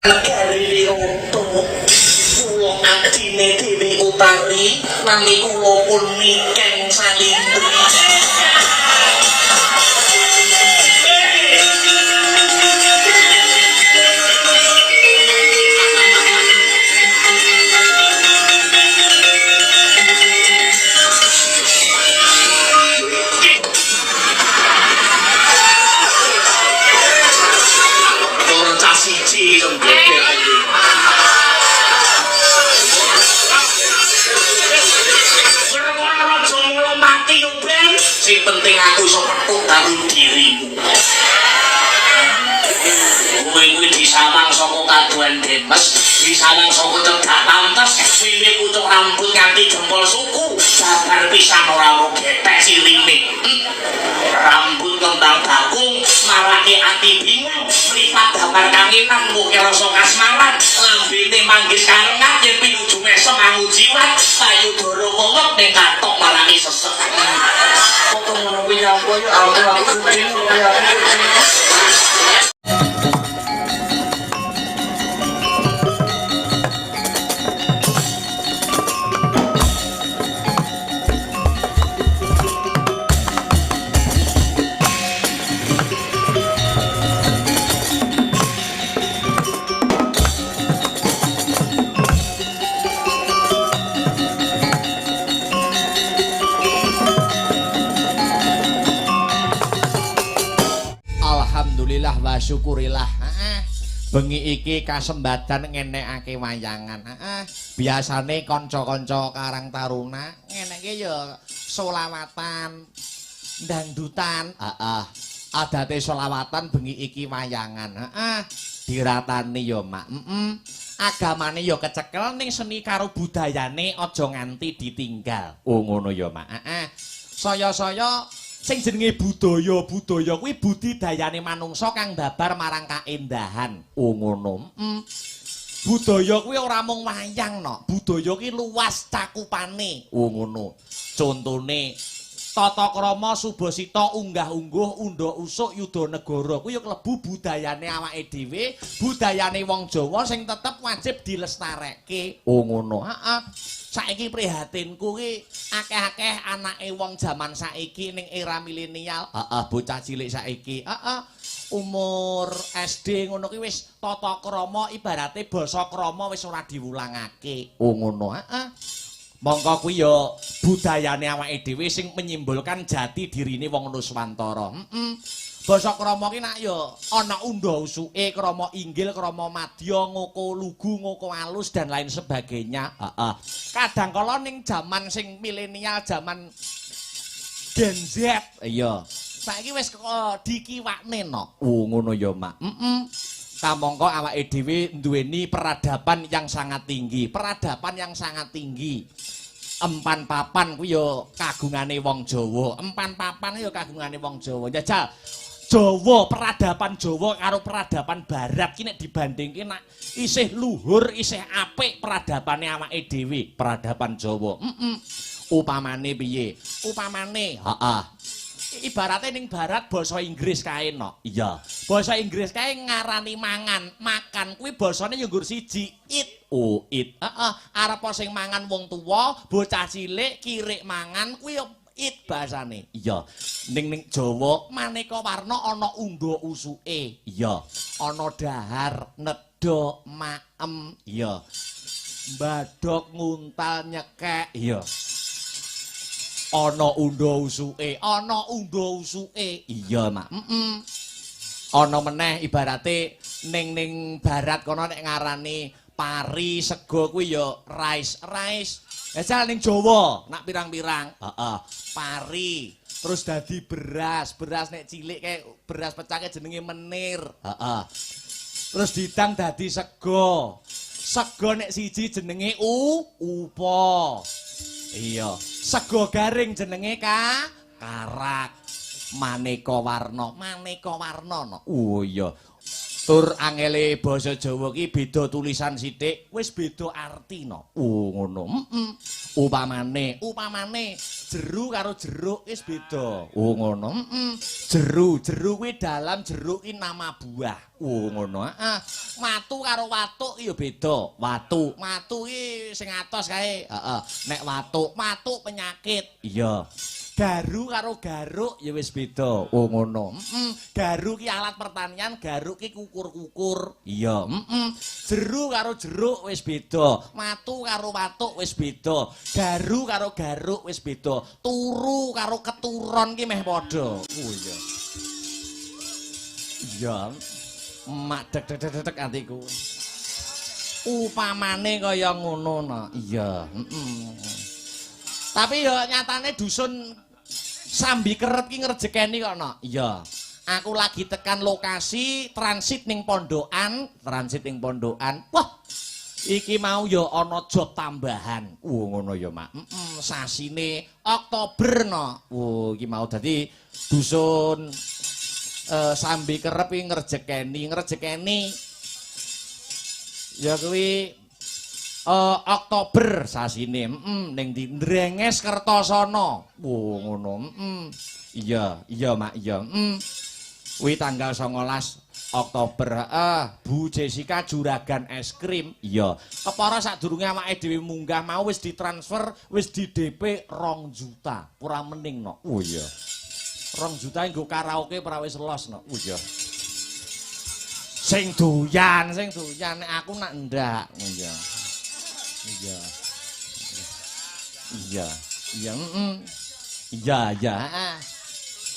Negari Roto. Kula abdine Dewi Utari, nami kula pun Niken Salindri. Ora cah siji iso mbledek iki. Perkara raja mula mati yo ben, sing penting aku iso petuk karo dirimu. Kowe kuwi disawang saka kaduan Demes, disawang saka cedhak pantes, wiwit pucuk rambut nganti jempol suku, babar pisan ora ono gethek silime. Rambut kembang bakung, marake ati bingung, mripat damar kangenan muke rasa kasmaran, lambene manggis karengat yen pinuju mesem angujiwat, payudara wewek ning katok marake sesek. Kok ngono kuwi nyapa ya ampun aku kucing ya aku kucing. Alhamdulillah wa syukurillah. Heeh. Bengi iki kasembadan ngenekake wayangan. Heeh. Biasane kanca-kanca Karang Taruna ngenekke ya solawatan, dangdutan. Heeh. Adate solawatan bengi iki wayangan. Heeh. Diratani ya, Mak. Heeh. Agamane ya kecekel ning seni karo budayane aja nganti ditinggal. Oh ngono ya, Mak. Heeh. Saya-saya sing jenenge budaya, budaya kuwi budidayane manungsa kang babar marang kaendahan. Oh ngono. Budaya kuwi ora mung wayang no. Budaya kuwi luas cakupane. Oh ngono. Contone tata krama subasita unggah-ungguh undha usuk yudha negara kuwi ya klebu budayane awake dhewe, budayane wong Jawa sing tetep wajib dilestarekke. Oh ngono. Heeh. Saiki prihatinku ki akeh-akeh anake wong jaman saiki ning era milenial. Heeh, bocah cilik saiki. Heeh. Umur SD ngono ki wis tata krama ibarate basa krama wis ora diwulangake. Oh ngono. Heeh. Mongko kuwi ya budayane awake dhewe sing menyimbolkan jati dirine wong Nuswantara. Heeh. Basa krama ki nak ya ana undha usuke, krama inggil, krama madya, ngoko lugu, ngoko alus dan lain sebagainya. Heeh. Kadang kala ning jaman sing milenial, jaman Gen Z. Iya. Saiki wis dikiwakne no. Oh ngono ya, Mak. Heeh. Kamangka awake dhewe duweni peradaban yang sangat tinggi, peradaban yang sangat tinggi. Empan papan kuwi ya kagungane wong Jawa. Empan papan ya kagungane wong Jawa. Jajal Jawa, peradaban Jawa karo peradaban Barat ki nek dibandingke nak isih luhur, isih apik peradabane awake dhewe, peradaban Jawa. Heeh. Upamane piye? Upamane, heeh. Ibarate ning barat basa Inggris kae no. Iya. Basa Inggris kae ngarani mangan, makan kuwi basane ya nggur siji, eat. Oh, eat. Heeh, arep sing mangan wong tuwa, bocah cilik kirik mangan kuwi ya eat basane. Iya. Ning ning Jawa maneka warna ana undha usuke. Iya. Ana dahar, nedha, maem. Iya. Mbadhok, nguntal, nyekek. Iya. Ana undha usuke, ana undha usuke. Iya, Mak. Heeh. Ana meneh ibarate ning ning barat kono nek ngarani pari sego kuwi ya rice, rice. Jajal ning Jawa nak pirang-pirang. Heeh. Pari terus dadi beras, beras nek cilik kae beras pecah jenenge menir. Heeh. Terus didang dadi sego. Sego nek siji jenenge upa. Iya, sego garing jenenge karak. Maneka warna, maneka warna no. Oh iya. Tur angele basa Jawa ki beda tulisan sithik, wis beda arti no. Oh ngono. Heeh. Upamane, upamane jeru karo jeruk wis beda. Oh ngono. Heeh. Jeru, jeru kuwi dalam jeruk ki nama buah. Oh ngono. Heeh. Watu karo watuk ya beda. Watu, watu ki sing atos kae. Heeh. Nek watuk, watuk penyakit. Iya. Garu karo garuk ya wis beda. Oh ngono. Heeh. Garu ki alat pertanian, garuk ki kukur-kukur. Iya, heeh. Jeru karo jeruk wis beda. Watu karo watuk wis beda. Garu karo garuk wis beda. Turu karo keturon ki meh padha. Oh iya. Iya. Mak dek dek dek dek atiku. Upamane kaya ngono no. Iya, heeh. Tapi ya nyatane dusun Sambi Kerep ki ngrejekeni kok no. Iya. Aku lagi tekan lokasi transit ning pondokan, transit ning pondokan. Wah, iki mau ya ana job tambahan. Oh ngono ya, Mak. Heeh, sasine Oktober no. Oh, iki mau dadi dusun Sambi Kerep iki ngrejekeni, ngrejekeni. Ya kuwi Oktober sasine, ning ndi Ndrenges Kertosono. Oh ngono. Iya, iya Mak, iya. Kuwi tanggal 19 Oktober. Heeh, Bu Jessica juragan es krim. Iya. Kepara sadurunge awake dhewe munggah mau wis ditransfer, wis di DP 2 juta. Ora mening no. Oh iya. 2 juta nggo karaoke ora wis los no. Oh iya. Sing doyan nek aku nak ndak. Oh iya. Iya. Iya. Iya, heeh. Iya, iya, heeh.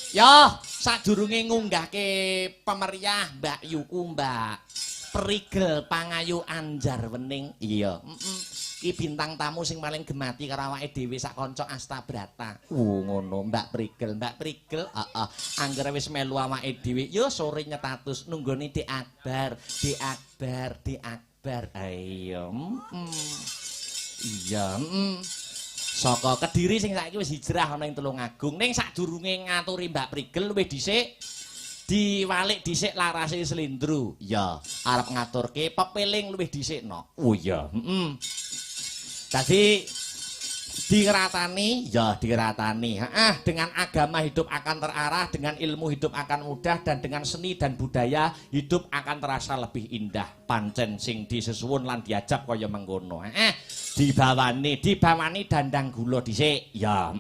Yo, sadurunge ngunggahke pemeriah Mbak Yuku, Mbak Prigel Pangayu Anjar Wening. Iya, heeh. Iki bintang tamu sing paling gemati karo awake dhewe sak kanca Astabrata. Oh, ngono, Mbak Prigel, Mbak Prigel, heeh. Anggere wis melu awake dhewe, yo sore nyetatus nunggone Dik Akbar, Dik Akbar, Dik Akbar. Ayo, iya, Saka Kediri sing saiki wis hijrah ana ing Tulungagung. Ning sadurunge ngaturi Mbak Prigel luwih dhisik diwalik dhisik larase slendro. Iya, arep ngaturke pepeling luwih dhisik no. Oh iya, heeh. Dadi diratani, ya diratani. Heeh, dengan agama hidup akan terarah, dengan ilmu hidup akan mudah, dan dengan seni dan budaya hidup akan terasa lebih indah. Pancen sing disesuwun lan diajab kaya mengkono. Heeh, dibawani, dibawani dandang gula dhisik. Ya,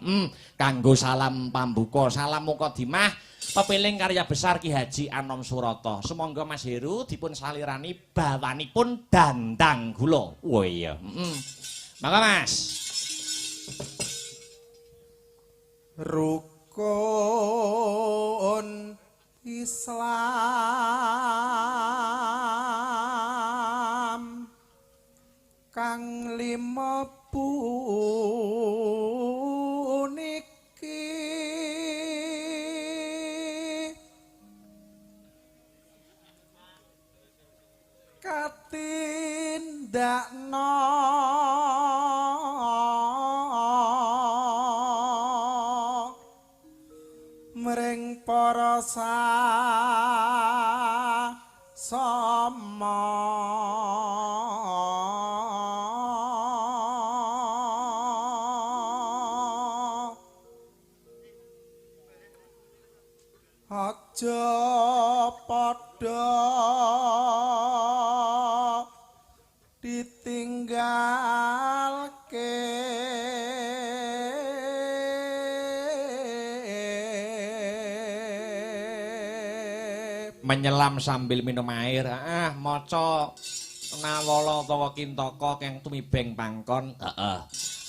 kanggo salam pambuka, salam mukadimah pepeling karya besar Ki Haji Anom Surata. Sumangga Mas Heru dipun salirani bawanipun dandang gula. Oh iya, heeh. Mangga Mas. Rukun Islam kang lima puniki katindakno mring para sama aja padha ditinggalke menyelam sambil minum air. Ah, maca Nawala utawa Kintaka kang tumibeng pangkon. Heeh.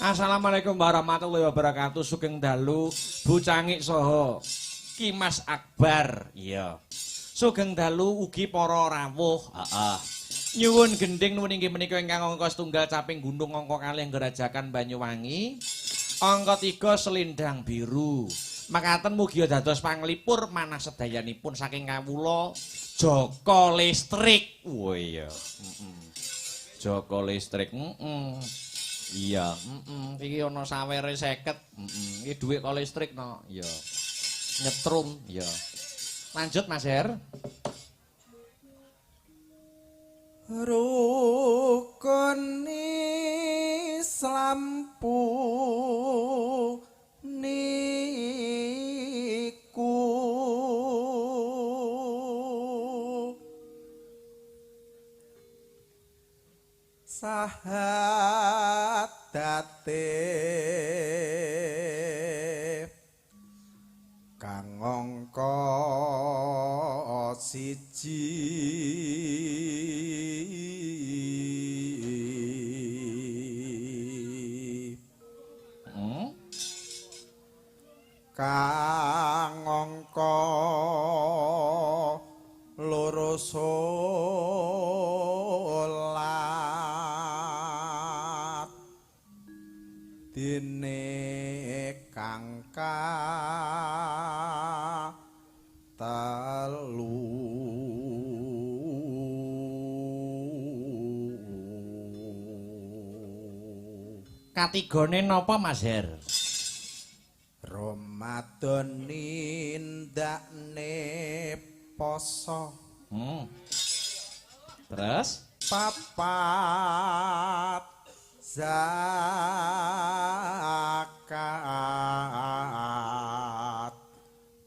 Assalamualaikum warahmatullahi wabarakatuh. Sugeng dalu Bu Cangik saha Ki Mas Akbar. Iya. Sugeng dalu ugi para rawuh. Heeh. Nyuwun gendhing nuwun inggih menika ingkang angka setunggal caping gunung angka kalih Grajagan Banyuwangi. Angka 3 selendang biru. Makaten mugi dados panglipur manah sedayanipun saking kawula Joko Listrik. Oh iya. Joko Listrik. Heeh. Iya, heeh. Iki ana sawere 50. Heeh. Iki dhuwit kok listrik no. Iya. Nyetrum, iya. Lanjut Mas Her. Rukun Islam puniku sahadate kang angka siji kang angka loro salat dene kang telu Katigane napa Mas Her? Ramadan nindakne poso. Terus papat zakat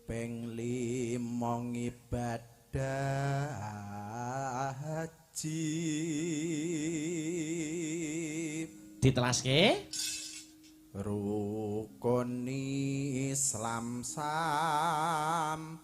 ping 5 ngibadah haji. Ditelaske rukun Islam sampurna.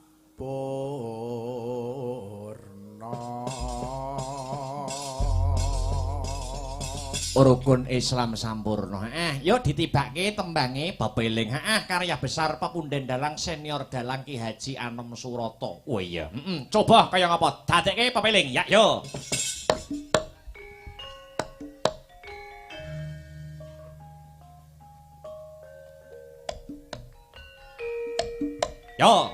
Rukun Islam sampurna. Yo ditibake tembange bebeling. Karya besar pepunden dalang senior dalang Ki Haji Anom Suroto. Oh iya. Coba kaya ngapa? Dadekke pepeling. Ya yo. Yo.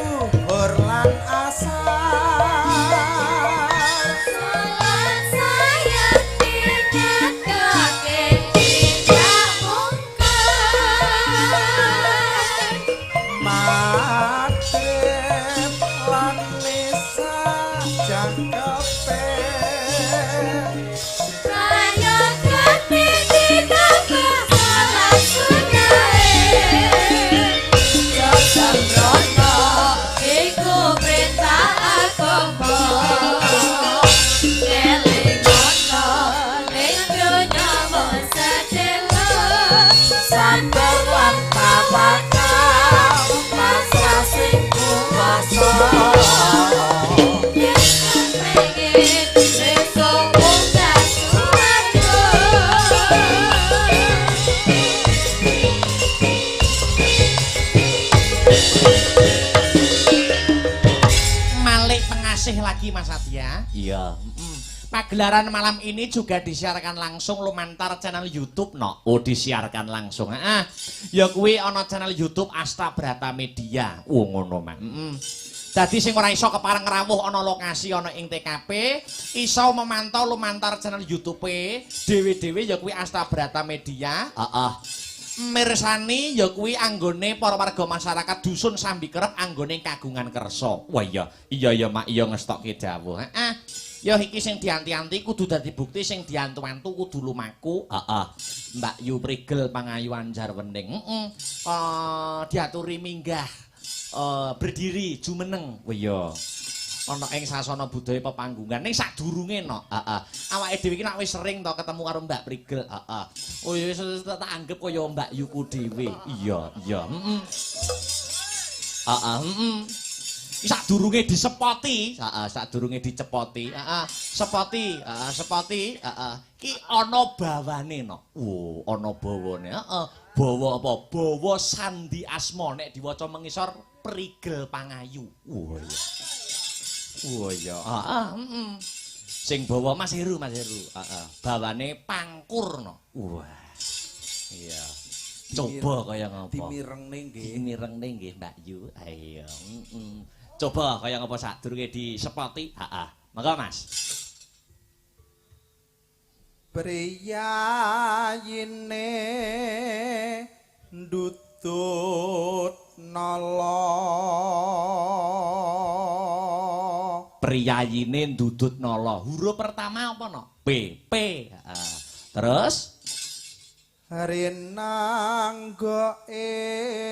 Zuhur lan asar. Salat saya dinyatake tidak mungkar. Maghrib lan Isya jangkepe. Prayogane ditambah salat sunahe. Sembrono iku perintah agama. Elingono ning donya mung sedelo. Sabar lan tawakal pasrah sing kuwasa. Yen kepengin besok munggah swarga. Malik Pengasih lagi Mas Satya. Iya. Pagelaran malam ini juga disiarkan langsung lumantar channel YouTube no. Oh, disiarkan langsung. Heeh. Ya kuwi ana channel YouTube Asta Brata Media. Oh, ngono, Mak. Heeh. Dadi sing ora iso kepareng rawuh ana lokasi ana ing TKP, iso memantau lumantar channel YouTube-e dhewe-dhewe ya kuwi Asta Brata Media. Heeh. Mirsani ya kuwi anggone para warga masyarakat dusun Sambikerep anggone kagungan kersa. Wah iya, iya ya Mak, iya ngestokke dawuh. Heeh. Ya iki sing dianti-anti kudu dadi bukti, sing diantu-antu kudu lumaku. Heeh. Mbak Yu Prigel pangayu anjar wening. Heeh. Diaturi minggah berdiri jumeneng. Wah iya. Ana ing sasana budaya pepanggungan ning sadurunge no. Heeh. Awake dhewe iki nek wis sering to ketemu karo Mbak Prigel. Heeh. Oh ya wis tak anggap kaya Mbak Yuku dhewe. Iya, iya. Heeh. Heeh, heeh. Sadurunge disepoti, heeh, sadurunge dicepoti, heeh, sepoti, heeh, sepoti, heeh. Ki ana bawane no. Wo, ana bawane, heeh. Bawa apa? Bawa sandi asma nek diwaca mengisor Prigel Pangayu. Wo iya. Wo iya. Heeh, heeh. Sing bawa Mas Heru, Mas Heru. Heeh. Bawane pangkur no. Wah. Iya. Coba kaya ngapa? Dimirengne nggih. Dimirengne nggih Mbak Yu. Ayo. Heeh. Coba kaya ngapa sadurunge disepoti? Heeh. Monggo Mas. Priyayine ndutut nala. Priyayine ndudut nala. Huruf pertama apa no? P. P. Heeh. Terus rinangga ing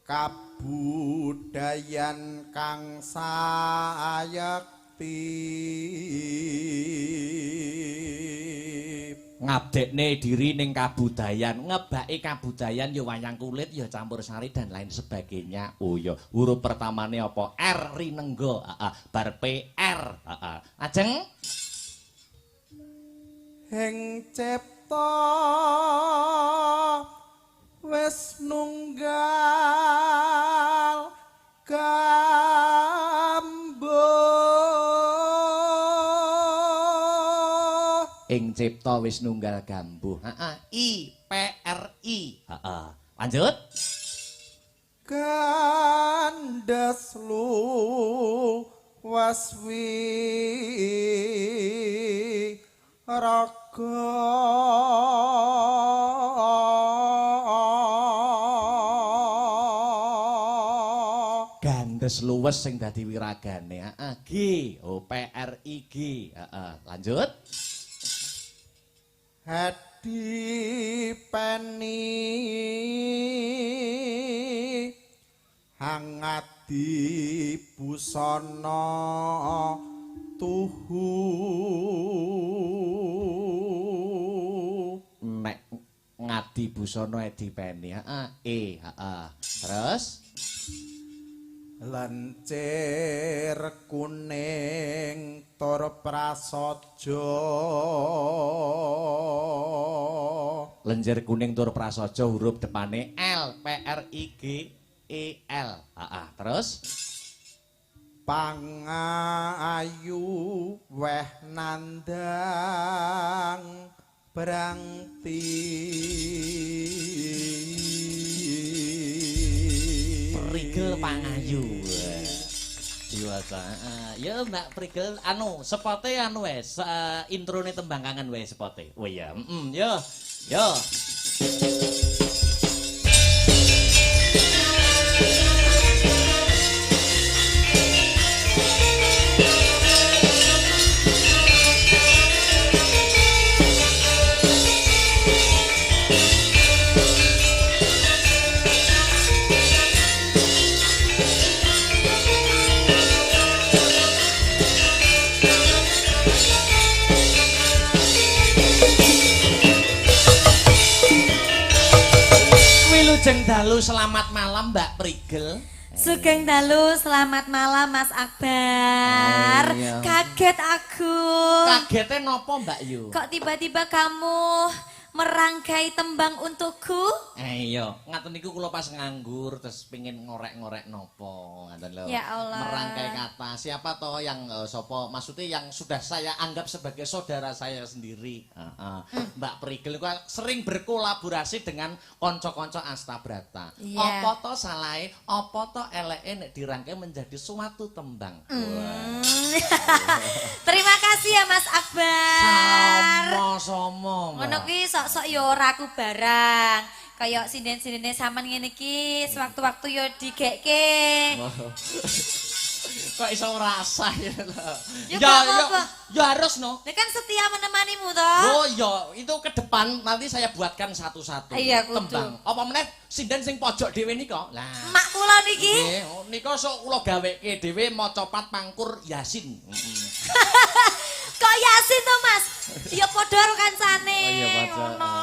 kabudayan kang sayekti. Ngabdekne diri ning kabudayan, ngebaki kabudayan ya wayang kulit ya campur sari dan lain sebagainya. Oh iya, huruf pertamane apa? R rinengga. Heeh, bar P R. Heeh. Ajeng ing cipta wis nunggal gambuh. Ing cipta wis nunggal gambuh. Heeh, I P R I. Heeh. Lanjut. Gandes luwas wi raga. Gandes luwes sing dadi wiragane. Heeh, G O P R I G. Heeh, lanjut. Hadi peni hangati busana tuhu. Nek ngadi busana edi peni. Heeh, E. Heeh. Terus lencir kuning tur prasaja. Lenjir kuning tur prasaja huruf depane L P R I G E L. Heeh, terus pangayu weh nandang brangti. Prigel Pangayu. Diwaca. Ya Mbak Prigel anu sepote anu wes introne tembang kangen wae sepote. Oh iya, yo. Yo. Wilujeng dalu, selamat malam Mbak Prigel. Sugeng dalu, selamat malam Mas Akbar. Oh, iya. Kaget aku. Kagetnya nopo Mbak Yu? Kok tiba-tiba kamu merangkai tembang untukku? Iya, ngaten niku kula pas nganggur terus pengin ngorek-ngorek nopo, ngaten lho. Ya Allah. Merangkai kata. Siapa toh yang sopo? Maksudnya yang sudah saya anggap sebagai saudara saya sendiri. Mbak Prigel niku sering berkolaborasi dengan kanca-kanca Astabrata. Iya. Apa toh salahe, apa toh eleke nek dirangkai menjadi suatu tembang. Terima kasih ya Mas Akbar. Sama-sama. Ngono kuwi sok-sok ya ora aku barang. Kaya sinden-sindene sampean ngene iki sewaktu-waktu ya digekke. Kok iso ngrasa ya lho. Ya, ya, ya harus no. Lah kan setia menemanimu toh. Oh iya, itu ke depan nanti saya buatkan satu-satu tembang. Apa meneh sinden sing pojok dhewe nika. Lah. Mak kula niki. Nggih, nika sok kula gaweke dhewe maca pat pangkur Yasin. Kok Yasin to, Mas? Ya padha karo kancane. Oh iya padha.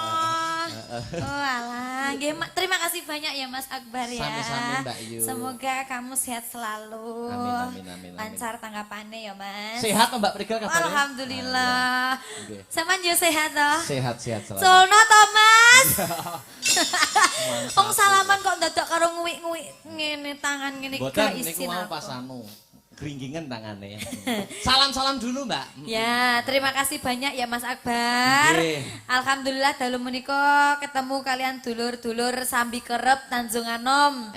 Oh alah, nggih, terima kasih banyak ya Mas Akbar ya. Sami-sami Mbak Yu. Semoga kamu sehat selalu. Amin amin amin. Lancar tanggapannya ya Mas. Sehat Mbak Prigel kabarnya? Alhamdulillah. Sampeyan yo sehat toh? Sehat-sehat selalu. Sono to Mas. Wong salaman kok dadak karo nguwik-nguwik ngene tangan ngene gak isin aku. Mau pas anu. Gringgingan tangannya. Salam-salam dulu Mbak. Ya, terima kasih banyak ya Mas Akbar. Nggih. Alhamdulillah dalu menika ketemu kalian dulur-dulur Sambi Kerep Tanjung Anom.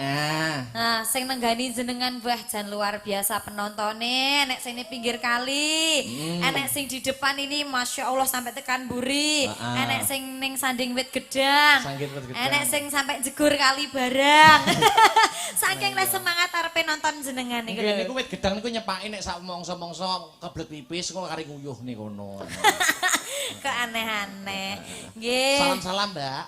Nah, sing nenggani jenengan wah jan luar biasa penontone, enek sing di pinggir kali, enek sing di depan ini Masya Allah sampai tekan buri, enek sing ning sanding wit gedang, enek sing sampai jegur kali barang. Saking le semangat arepe nonton jenengan niku. Nggih niku wit gedang niku nyepaki nek sak mongso-mongso kebelet pipis kok kari nguyuh niku kono. Kok aneh-aneh. Nggih. Salam-salam, Mbak.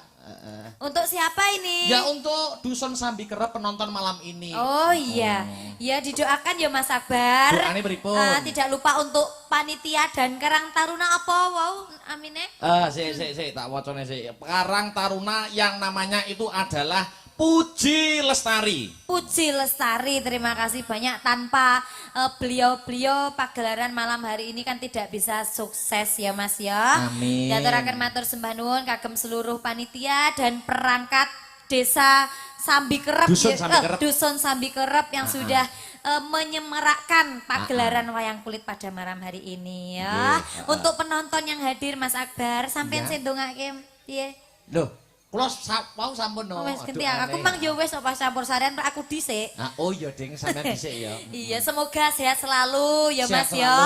Untuk siapa ini? Ya untuk Dusun Sambi Kerep penonton malam ini. Oh iya. Ya didoakan ya Mas Akbar. Doane pripun? Tidak lupa untuk panitia dan Karang Taruna apa wow amine? Sik tak wacane sik. Karang Taruna yang namanya itu adalah Puji Lestari. Puji Lestari, terima kasih banyak. Tanpa beliau-beliau pagelaran malam hari ini kan tidak bisa sukses ya Mas ya. Amin. Diaturaken matur sembah nuwun kagem seluruh panitia dan perangkat desa Sambi Kerep, Dusun Sambi Kerep, Dusun Sambi Kerep yang sudah menyemarakkan pagelaran wayang kulit pada malam hari ini ya. Untuk penonton yang hadir Mas Akbar, sampeyan sing ndongake piye? Loh, kula wau sampun no. Wes genti aku mang yo wis apa campur sarian aku dhisik. Ah, oh iya ding sampean dhisik ya. Iya, semoga sehat selalu ya sehat Mas ya.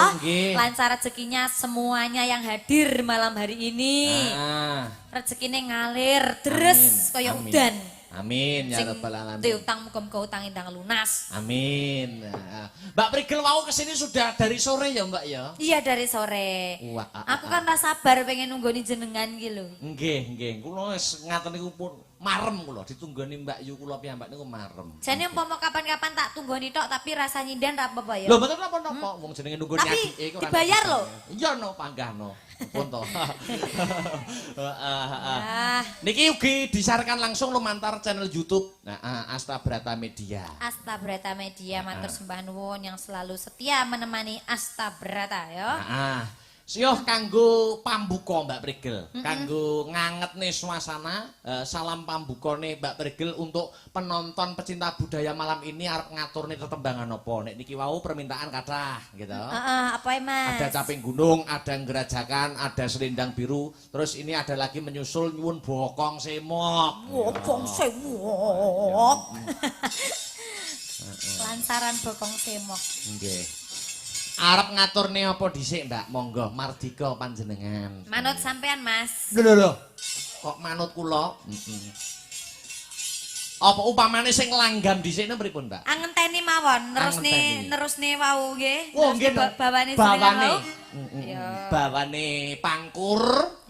Lancar rezekinya semuanya yang hadir malam hari ini. Rezekine ngalir deres kaya udan. Amin ya rabbal alamin. Sing utang muga-muga utang ndang lunas. Amin. Mbak Prigel wau kesini sudah dari sore ya Mbak ya? Iya dari sore. Wah, aku kan ra sabar pengen nunggoni jenengan iki lho. Nggih, nggih. Kula wis ngaten niku pun marem kula ditunggoni Mbak Yu kula piyambak niku marem. Jane umpama kapan-kapan tak tunggoni tok tapi rasa nyinden ra apa-apa ya. Lho mboten napa-napa wong jenenge nunggoni adike kok. Tapi dibayar lho. Iya no panggahno. Pun to. Niki ugi disiarkan langsung lumantar channel YouTube Astabrata Media. Astabrata Media matur sembah nuwun yang selalu setia menemani Astabrata ya. Siuh kanggo pambuka Mbak Prigel, kanggo ngangetne suasana, salam pambukane Mbak Prigel untuk penonton pecinta budaya malam ini arep ngaturne tetembangan apa. Nek niki wau permintaan kathah gitu. Apa Mas? Ada caping gunung, ada gerajakan, ada selendang biru, terus ini ada lagi menyusul nyuwun bokong semok. Bokong semok. Lancaran bokong semok. Nggih. Arep ngaturne apa dhisik, Mbak? Monggo mardika panjenengan. Manut sampean, Mas. Lho lho lho. Kok manut kula? Heeh. Apa upamane sing langgam dhisikne pripun, Mbak? Angenteni mawon, nerusne nerusne wau nggih. Oh, nggih, bawane bawane. Heeh. Bawane pangkur.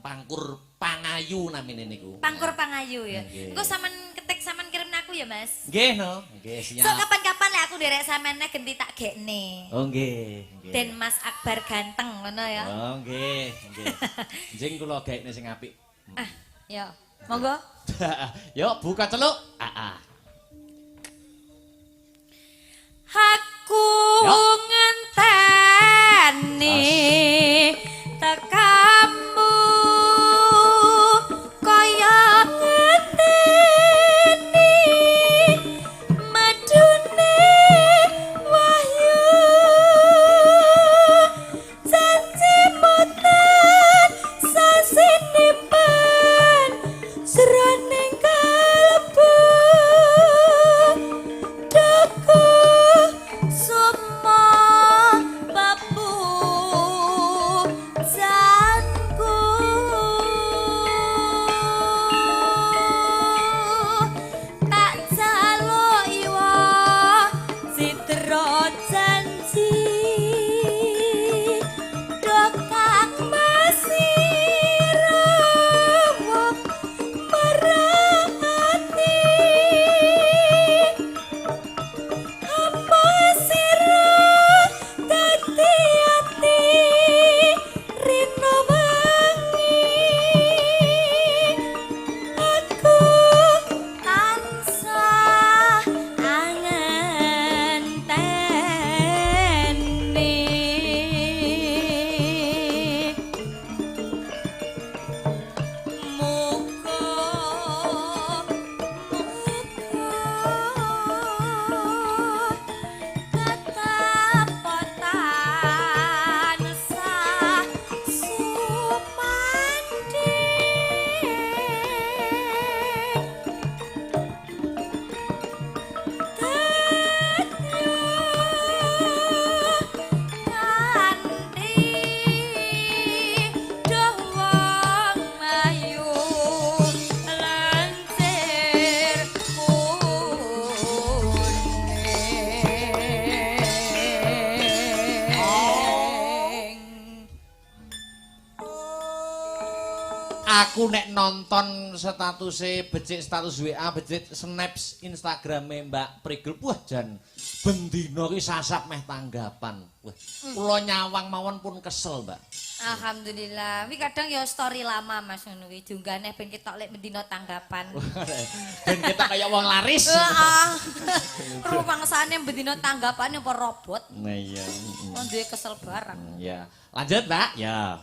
Pangkur Pangayu namine niku. Pangkur Pangayu ya. Engko sampean ketik sampean kirim aku ya, Mas. Nggih, no. Nggih, siap. So kapan-kapan lek aku nderek sampean nek genti tak gekne. Oh, nggih, nggih. Den Mas Akbar ganteng ngono ya. Oh, nggih, nggih. Njing kula gaekne sing apik. Ah, ya. Monggo. Yuk buka celuk. Ah, ah. Aku ngenteni tekamu kaya ngenteni madune wahyu janji boten sasinipan sroning kalbu duku suma papu janku tak jaluk iwa citra janji dokak masih rawuh marang ati apa sira dadi ati rino wengi aku tansah angenteni. Muga muga tetep tansah sumandhing kanthi duh wong mayu lancir kuning. Aku nek nonton statuse becik status WA, becik snaps Instagrame Mbak Prigel, wah jan bendina ki sasap meh tanggapan. Wah, kula nyawang mawon pun kesel, Mbak. Alhamdulillah. Wi kadang ya story lama Mas ngono kuwi diunggahne ben ketok lek bendina tanggapan. Ben kita kaya wong laris. Heeh. Rumangsane bendina tanggapane apa robot. Nah iya. Wong duwe kesel barang. Ya. Lanjut, Mbak. Ya.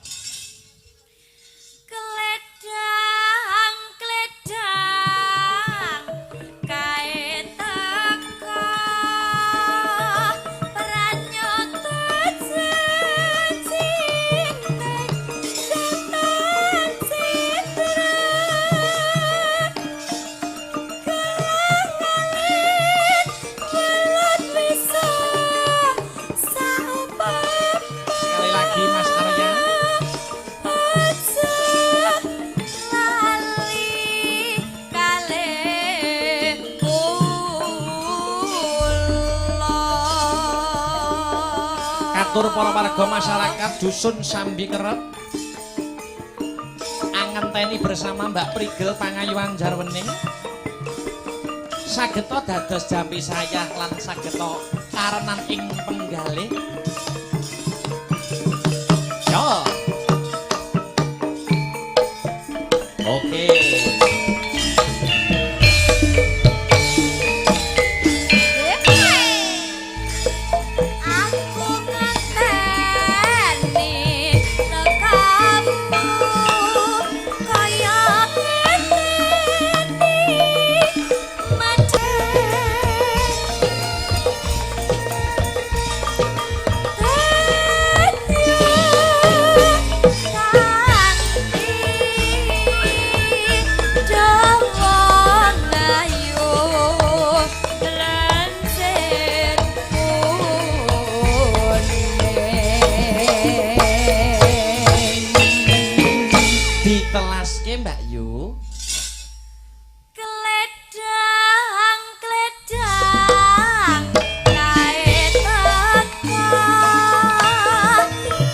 Kledang kledang kae teko pranyata janjine datan citra kelangalit welut wisa saupama. Sekali lagi Mas Arya. Aja lali kalih kula. Katur para warga masyarakat dusun Sambikerep angenteni bersama Mbak Prigel Pangayuan Jarwening sageta dados jampi sayah lan sageta karenan ing penggalih. Yo. Oke. Aku ngenteni tekamu kaya ngenteni madhe kanthi Piye Mbak Yu? Kledang kledang kae teka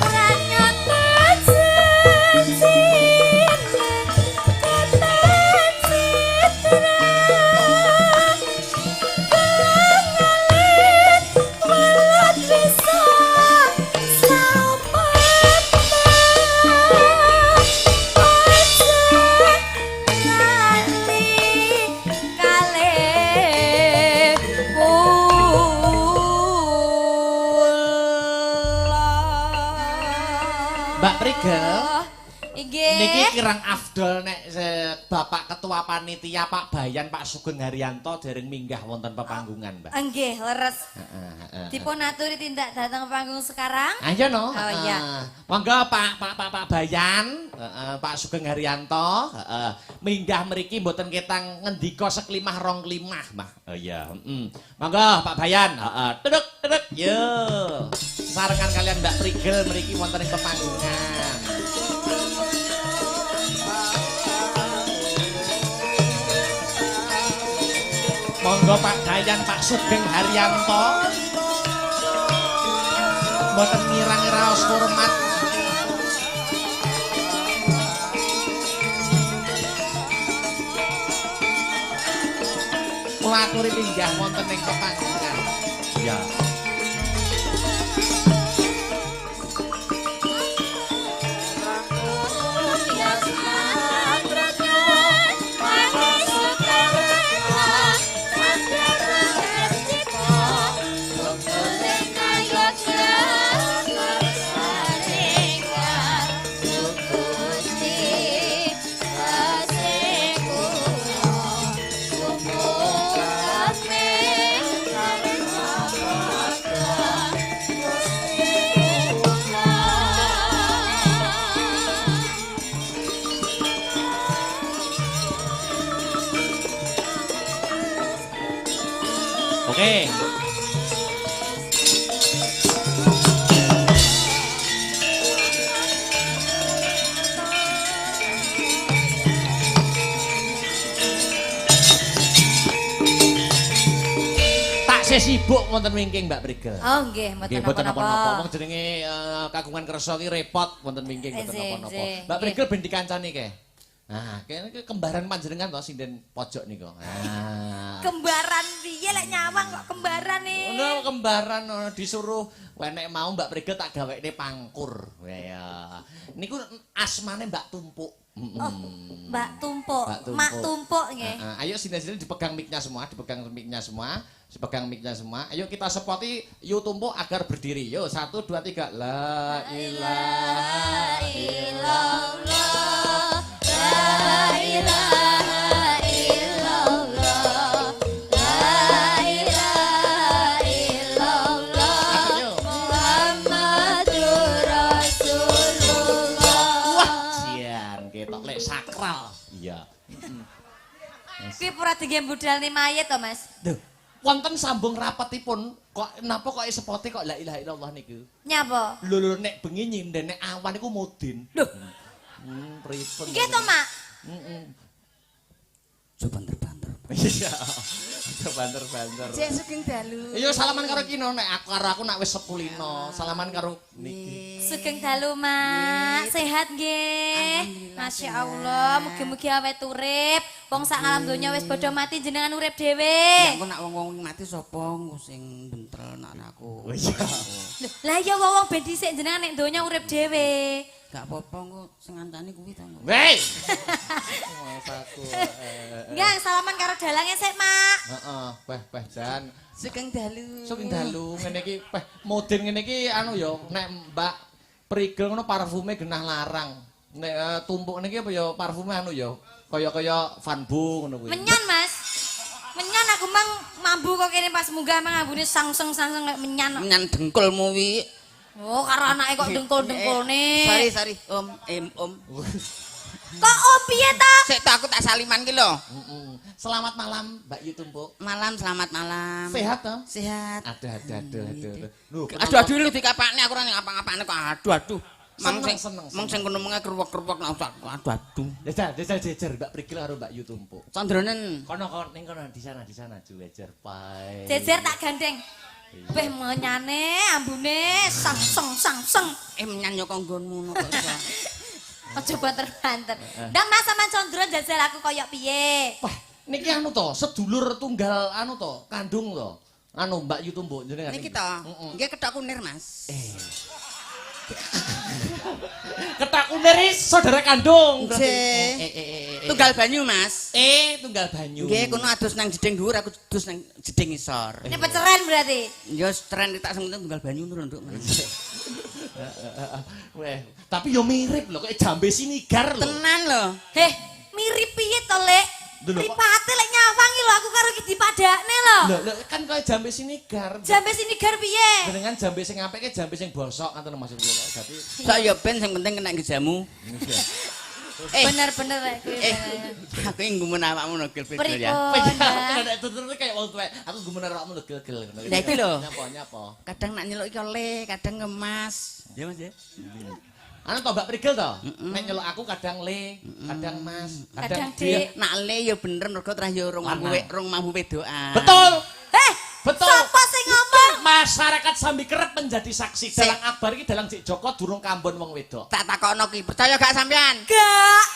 pranyata cincin keten citra kelangalit welat bisa saupet lali kalih kula. Mbak Prigel, Inggih. niki kirang afdol nek Bapak Ketua Panitia Pak Bayan Pak Sugeng Haryanto dereng minggah wonten pepanggungan, Mbak. Nggih, leres. Heeh. Dipun aturi tindak datang panggung sekarang. Ayo no. Oh, iya. Monggo Pak Pak Pak Pak Bayan, heeh, Pak Sugeng Haryanto, heeh. Minggah mriki mboten ketang ngendika seklimah rong klimah, Mbah. Oh iya, heeh. Monggo Pak Bayan, heeh. Duduk, duduk. Yo. Sarengan kalian Mbak Prigel mriki wonten ing pepanggungan. Monggo Pak Dayan, Pak Sugeng Haryanto. Mboten ngirang raos hormat. Kula aturi pinggah wonten ing pepanggungan. Ya. Oke. Tak sibuk wonten wingking Mbak Prigel. Oh nggih, mboten napa-napa. Wong jenenge kagungan kersa ki repot wonten wingking mboten napa-napa. Mbak Prigel ben dikancani ke. Nah, kene kembaran panjenengan to sinden pojok niku. Ah. Kembaran piye lek nyawang kok kembaran e? Ngono kembaran disuruh wenek mau Mbak Prigel tak gawekne pangkur. Ya. Niku asmane Mbak Tumpuk. Oh, Mbak Tumpuk. Mak Tumpuk nggih. Ayo sinden-sinden dipegang mic-nya semua, dipegang mic-nya semua, dipegang mic-nya semua. Ayo kita sepoti Yu Tumpuk agar berdiri. Yo, 1 2 3. La ilaha illallah. La ilaha illallah. La ilaha illallah. Muhammadur Rasulullah. Wah, jian ketok lek sakral. Iya. Kuwi pura dige budalne mayit to, Mas? Lho, wonten sambung rapetipun kok napa kok sepote kok la ilaha illallah niku? Nyapa? Lho lho nek bengi nyinden nek awan niku mudin. Lho. Pripun? Nggih to, Mak? Heeh. Coba banter-banter. Iya. Coba banter-banter. Cek sugeng dalu. Iya salaman karo Kino nek aku karo aku nak wis sekulino. Salaman karo niki. Sugeng dalu, Mak. Sehat nggih. Masya Allah, mugi-mugi awet urip. Wong sak alam donya wis padha mati jenengan urip dhewe. Ya engko nak wong-wong mati sapa sing bentrel nak aku. Oh iya. Lah iya wong-wong ben dhisik jenengan nek donya urip dhewe. Gak apa-apa engko sing ngancani kuwi ta. Wey. Masaku. Enggak, salaman karo dalange sik, Mak. Heeh, peh-peh jan. Sugeng dalu. Sugeng dalu ngene iki peh mudin ngene iki anu ya nek Mbak Prigel ngono parfume genah larang. Nek tumpuk niki apa ya parfume anu ya kaya-kaya Vanbo ngono kuwi. Menyan, Mas. Menyan aku mang mambu kok kene pas munggah mang ambune sangseng-sangseng kayak menyan. Menyan dengkulmu wi. Oh, karo anake kok dengkul-dengkulne. Sorry, sorry, Om, Om. Kok om piye ta? Sik ta aku tak saliman ki lho. Selamat malam Mbak Yu Tumpuk. Malam, selamat malam. Sehat toh? Sehat. Aduh, aduh, aduh, aduh. Aduh, aduh, lu dikapakne aku ora ngapa-ngapakne kok aduh, aduh. Seneng. Mang sing kono menge kruwek-kruwek nang aduh-aduh. Jajal jejer Mbak Prigel karo Mbak Yu Tumpuk. Condronen. Kono ning kono di sana jejer pae. Jejer tak gandeng. Weh menyane ambune sang seng sang seng. Menyan yo kok nggonmu ngono kok iso. Aja banter-banter. Ndang Mas sampean condron jajal aku koyok piye? Wah, niki anu to, sedulur tunggal anu to, kandung to. Anu Mbak Yu Tumpuk jenengan. Niki to. Nggih kethok kunir, Mas. Kethok kunir iki saudara kandung. Nggih. Tunggal banyu, Mas. Tunggal banyu. Nggih, kono adus nang jeding dhuwur, aku adus nang jeding ngisor. Ini peceren berarti. Ya tren tak sing penting tunggal banyu ngono lho, Nduk. Weh, tapi yo mirip lho, kaya jambe sinigar lho. Tenan lho. Heh, mirip piye to, Lek? Mripate lek nyawang iki lho aku karo iki dipadakne lho. Lho, kan kaya jambe sinigar. Jambe sinigar piye? Jenengan jambe sing apik ki jambe sing bosok ngoten maksud kula. Dadi sak yo ben sing penting kena nggo jamu. Bener-bener rek. Aku iki nggumun awakmu lho gel gel ya. Nek tutur kayak wong tuwek, aku nggumun awakmu lho gel-gel ngono. Lah iki lho. Nyapa-nyapa. Kadang nak nyeluk iki le, kadang ngemas. Ya Mas ya. Anu to Mbak Prigel to? Nek nyeluk aku kadang le, kadang mas, kadang dik. Nak le ya bener mergo trah ya rong mambu wedokan. Betul. Betul. Sapa sing ngomong? Masyarakat Sambikerep menjadi saksi. Dalang Akbar iki dalang Cik Joko durung kambon wong wedok. Tak takokno ki, percaya gak sampean? Gak.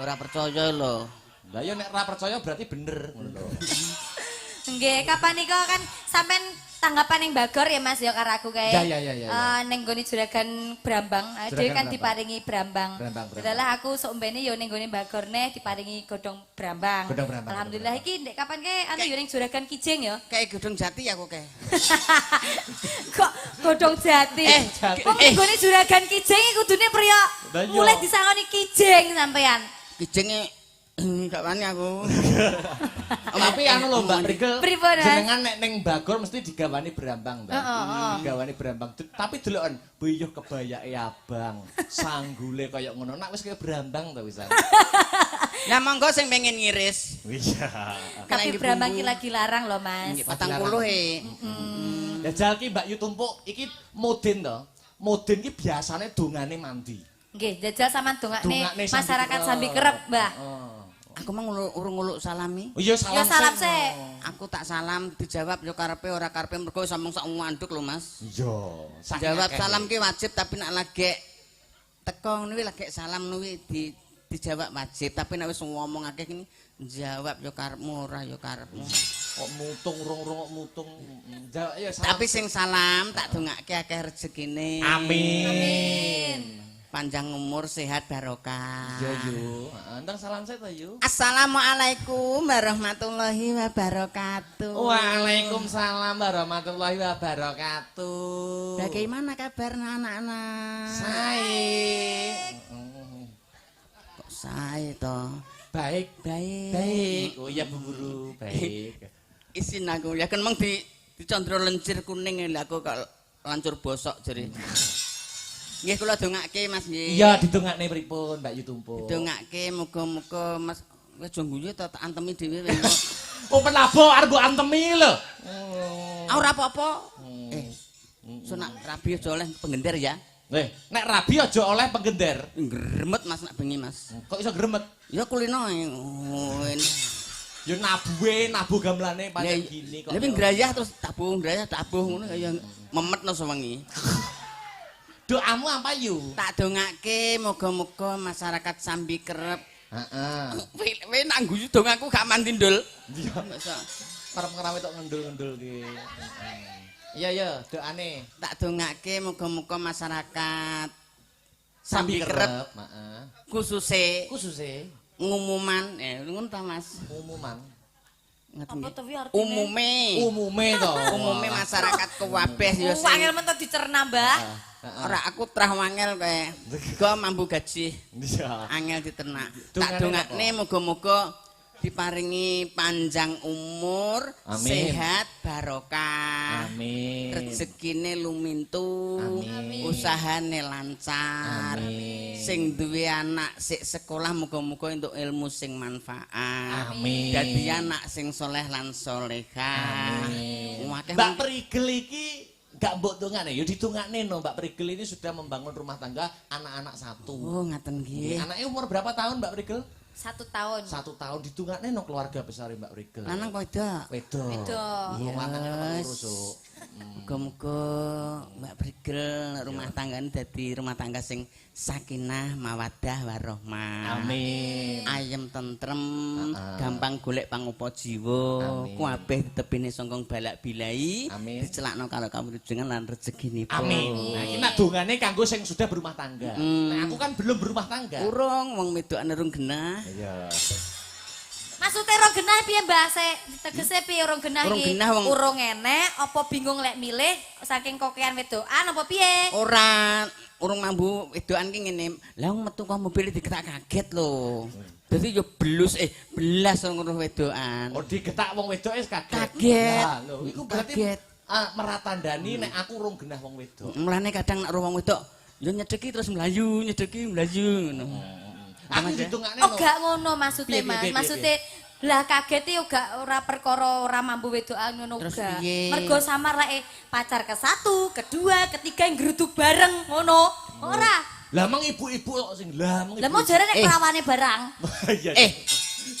Ora percaya lho. Lah ya nek ora percaya berarti bener ngono lho. Nggih, kapan nika kan sampean tanggapan ning Bagor ya Mas ya karo aku kae. Ya. Ning nggone Juragan Brambang, dhewe kan diparingi Brambang. Dalah aku sok mbene ya ning nggone Bagor neh diparingi godhong Brambang. Alhamdulillah iki ndek kapan kae anu ya ning Juragan Kijing ya. Kayak godhong jati aku kae. Kok godhong jati? Wong ning nggone Juragan Kijing iki kudune priya mulih disangoni Kijing sampean. Kijinge gak wani aku. Tapi anu lho Mbak Prigel, jenengan nek ning Bagor mesti digawani brambang, Mbak. Digawani brambang. Tapi deloken buyuh kebayake abang, sanggule kaya ngono. Nek wis kaya brambang to wisan. Lah monggo sing pengen ngiris. Iya. Tapi brambang iki lagi larang lho, Mas. 40 e. Jajal ki Mbak Yu Tumpuk iki modin to. Modin ki biasane dongane mandi. Nggih, jajal sampean dongakne masyarakat Sambikerep, Mbah. Aku mau urung nguluk salami. Oh iya salam. Ya salam sik. Aku tak salam dijawab yo karepe ora karepe mergo samung sak nganduk lho Mas. Iya. Jawab salam ki wajib tapi nek lagi teko ngono kuwi lagi salam kuwi dijawab wajib tapi nek wis ngomong akeh ngene jawab yo karepmu ora yo karepmu. Kok mutung rung-rung kok mutung. Jawab ya salam. Tapi sing salam tak dongake akeh rezekine. Amin. Amin. Panjang umur, sehat, barokah. Iya, yu. Entang salam saya to, yu. Assalamualaikum warahmatullahi wabarakatuh. Waalaikumsalam warahmatullahi wabarakatuh. Bagaimana kabar anak-anak? Sae. Kok sae toh? Baik, baik. Baik. Oh iya Bu Guru, baik. Isin aku ya kan meng di condro lencir kuning lha aku kok lancur bosok jere. Nggih kula dongake Mas nggih. Iya didongakne pripun Mbak Yu Tumpuk. Didongake muga-muga Mas wis aja guyu to tak antemi dhewe. Oh penabo arep mbok antemi lho. Ah ora apa-apa. So nak rabi aja oleh penggender ya. Nek rabi aja oleh penggender. Gremet Mas nak bengi Mas. Kok iso gremet? Ya kulino. Ya nabuhe, nabuh gamelane pancen gini kok. Lha ngrayah terus tabuh ngrayah tabuh ngono kaya memetno sewengi. Doamu apa yu? Tak dongake moga-moga masyarakat Sambikerep. Heeh. Kowe nak guyu dongaku gak mandi ndul. Iya. Arep ngrawit tok ngendul-ngendul ki. Iya iya, doane. Tak dongake moga-moga masyarakat Sambikerep, heeh. Kususe ngumuman, ngono ta Mas? Ngumuman. Apa to wi artine? Umume. Umume to. Umume masyarakat kabeh ya sing wangel men to dicerna, Mbah. Ora aku trah wangel kowe. Go mambu gaji. Iya. Angel diternak. Tak dongakne moga-moga diparingi panjang umur, amin. Sehat, barokah. Amin. Rezekine lumintu, amin. Usahane lancar. Amin. Sing duwe anak sik sekolah moga-moga entuk ilmu sing manfaat. Amin. Dadi anak sing soleh lan solehah. Amin. Mbak Prigel iki Gak mbok dongakne, ya didongakne no Mbak Prigel ini sudah membangun rumah tangga anak-anak satu. Oh, ngaten nggih. Anaknya umur berapa tahun Mbak Prigel? 1 tahun. 1 tahun didongakne no keluarga besar Mbak Prigel. Lanang apa wedok? Wedok. Wedok. Wong lanang nomor loro, Suk. Muga-muga Mbak Prigel rumah tanggane dadi rumah tangga sing sakinah, mawaddah, warahmah. Amin. Ayem tentrem, gampang golek pangupa jiwa, kabeh ditebine sangkong balak bilai, dicelakno karo kawujudan lan rezekinipun. Amin. Nah, iki nak dongane kanggo sing sudah berumah tangga. Nah, aku kan belum berumah tangga. Urung wong wedokane urung genah. Iya. Maksudnya rong genah piye Mbak? Tegese piye rong genah iki? Urung enek apa bingung lek milih saking kokean wedokan apa piye? Ora, urung mambu wedokan ki ngene. Lah wong metu kok mobil diketak kaget lho. Dadi yo belus belas ngono wedokan. Oh digetak wong wedok wis kaget. Kaget. Lah lho iku berarti meratandani nek aku urung genah wong wedok. Mulane kadang nek wong wedok yo nyedeki terus mlayu, nyedeki mlayu ngono. Aku didongakne lho. Oh gak ngono maksude Mas. Maksude lah kaget yo gak ora perkara ora mampu wedokan ngono gak. Mergo samar lek pacar ke-1, ke-2, ke-3 nggruduk bareng ngono. Ora. Lah meng ibu-ibu kok sing lah meng. Lah mau jare nek perawane barang.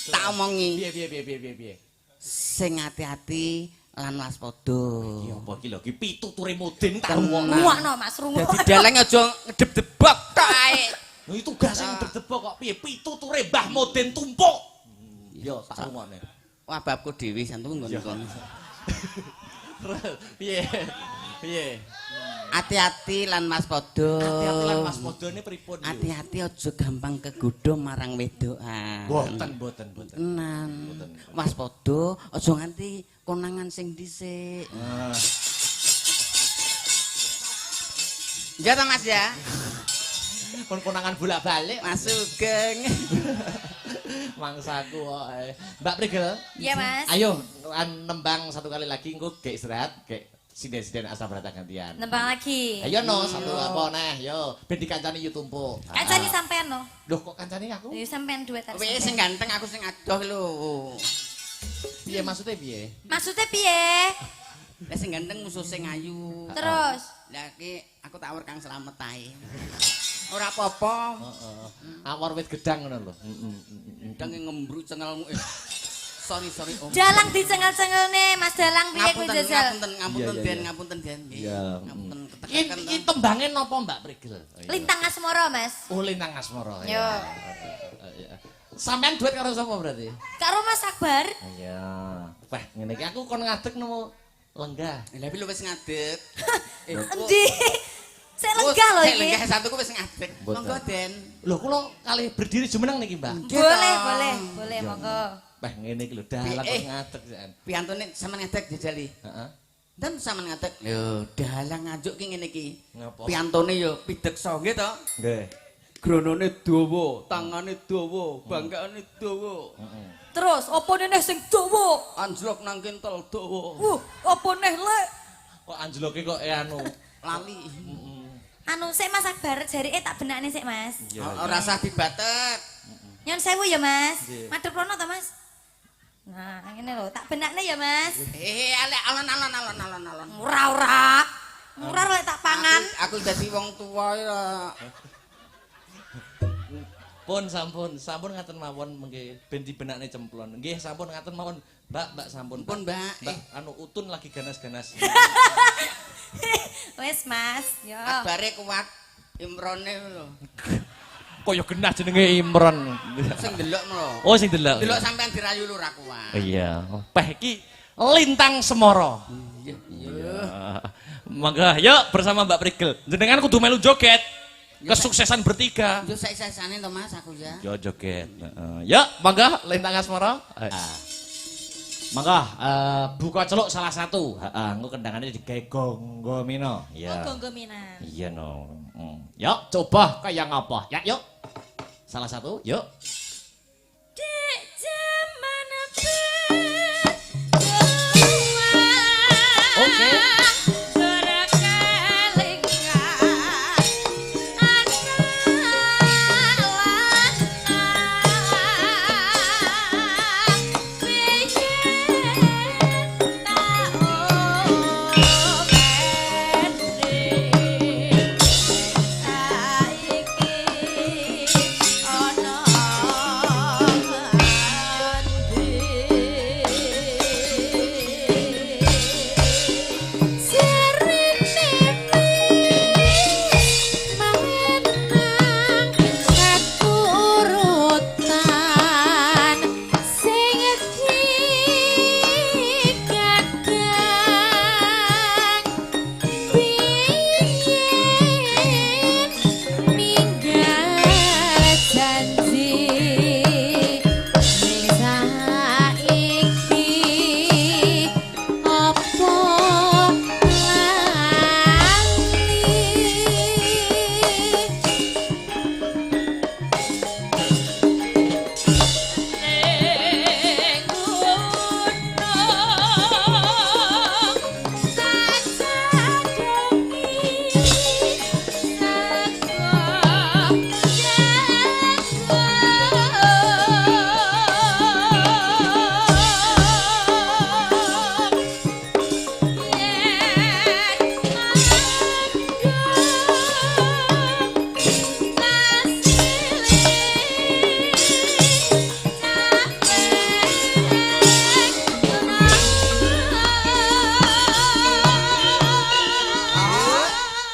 Tak omongi. Piye. Sing ati-ati lan waspada. Iki apa iki lho iki pituture mudin tak rungokno. Rungokno Mas, rungokno. Dadi dalang aja ngedep-debok tok ae. Lho itu tugas sing ngedep-debok kok piye pituture Mbah Mudin tumpuk. Yo tak rungokne. Wah babku dhewe santu nggon kono. Piye? Piye? Ati-ati lan waspada. Ati-ati lan waspadane pripun? Ati-ati aja gampang kegodha marang wedokan. Boten, boten, boten. Tenan. Waspada aja nganti konangan sing dhisik. Ya ta Mas ya? Kon konangan bolak-balik Mas Sugeng. Mangsaku kok. Mbak Prigel. Iya, Mas. Ayo nembang satu kali lagi engko gek istirahat, gek sinden-sinden asal berata gantian. Nembang lagi. Ayo no, satu apa neh, yo ben dikancani yu tumpuk. Kancani sampean no. Loh kok kancani aku? Yo sampean duet arep. Wis sing ganteng aku sing adoh lho. Piye maksudnya piye? Maksudnya piye? Lah sing ganteng musuh sing ayu. Terus? Lah iki aku tak awor Kang Slamet ae. Ora apa-apa. Heeh. Awor wit gedang ngono lho. Heeh. Gedang ngembruk cengelmu. Sorry sorry Om. Dalang dicengel-cengelne Mas Dalang piye kuwi jajal? Ngapunten, ngapunten Den, ngapunten Den. Iya. Ngapunten ketekan. Iki tembange napa Mbak Prigel? Lintang Asmara, Mas. Oh, Lintang Asmara. Yo. Sampeyan duet karo sapa berarti? Karo Mas Akbar. Iya. Wah, ngene iki aku kon ngadeg nemu lenggah. Lah piye wis ngadeg? Endi? Sik lenggah lho iki. Sik lenggah satuku wis ngadeg. Monggo Den. Lho kula kalih berdiri jumeneng niki, Mbak. Boleh, boleh, boleh monggo. Wah ngene iki lho dalang kok ngadeg jan. Piyantune sampean ngadeg jajali. Heeh. Enten sampean ngadeg. Lho, dalang nganjuk ki ngene iki. Ngapa? Piyantone ya pideksa nggih to? Nggih. Gronone dawa, tangane dawa, bangkane dawa. Heeh. Terus apa neh sing dawa? Anjlok nang kintel dawa. Apa neh lek? Kok anjloke kok anu lali. Anu sik Mas Akbar, jarike tak benakne sik Mas. Ora usah dibatet. Nyun sewu ya Mas. Madhep rono to Mas? Nah, ngene lho, tak benakne ya Mas. Alon alon alon alon alon. Ora ora. Ora lek tak pangan. Aku dadi wong tuwa ya. Pun sampun, sampun ngaten mawon mengke ben dibenakne cemplon. Nggih, sampun ngaten mawon. Mbak, Mbak sampun. Pun, Mbak. Mbak, anu utun lagi ganas-ganas. Wes, Mas. Yo. Akbare kuat Imrone lho. Kaya genah jenenge Imron. Sing delok lho. Oh, sing delok. Delok sampean dirayu lho ra kuat. Iya. Peh iki Lintang Semara. Iya, iya. Mangga, yuk bersama Mbak Prigel. Jenengan kudu melu joget. Kesuksesan bertiga. Yo saik-saikane to Mas aku ya. Yo joget. Heeh. Yuk, mangga Lintang Asmara. Mangga buka celuk salah satu. Heeh, engko kendangane digawe Gonggo Mina. Iya. Oh, Gonggo Mina. Iya no. Yuk, coba kaya ngapa? Ya, yuk. Salah satu, yuk. Dek jaman Oke.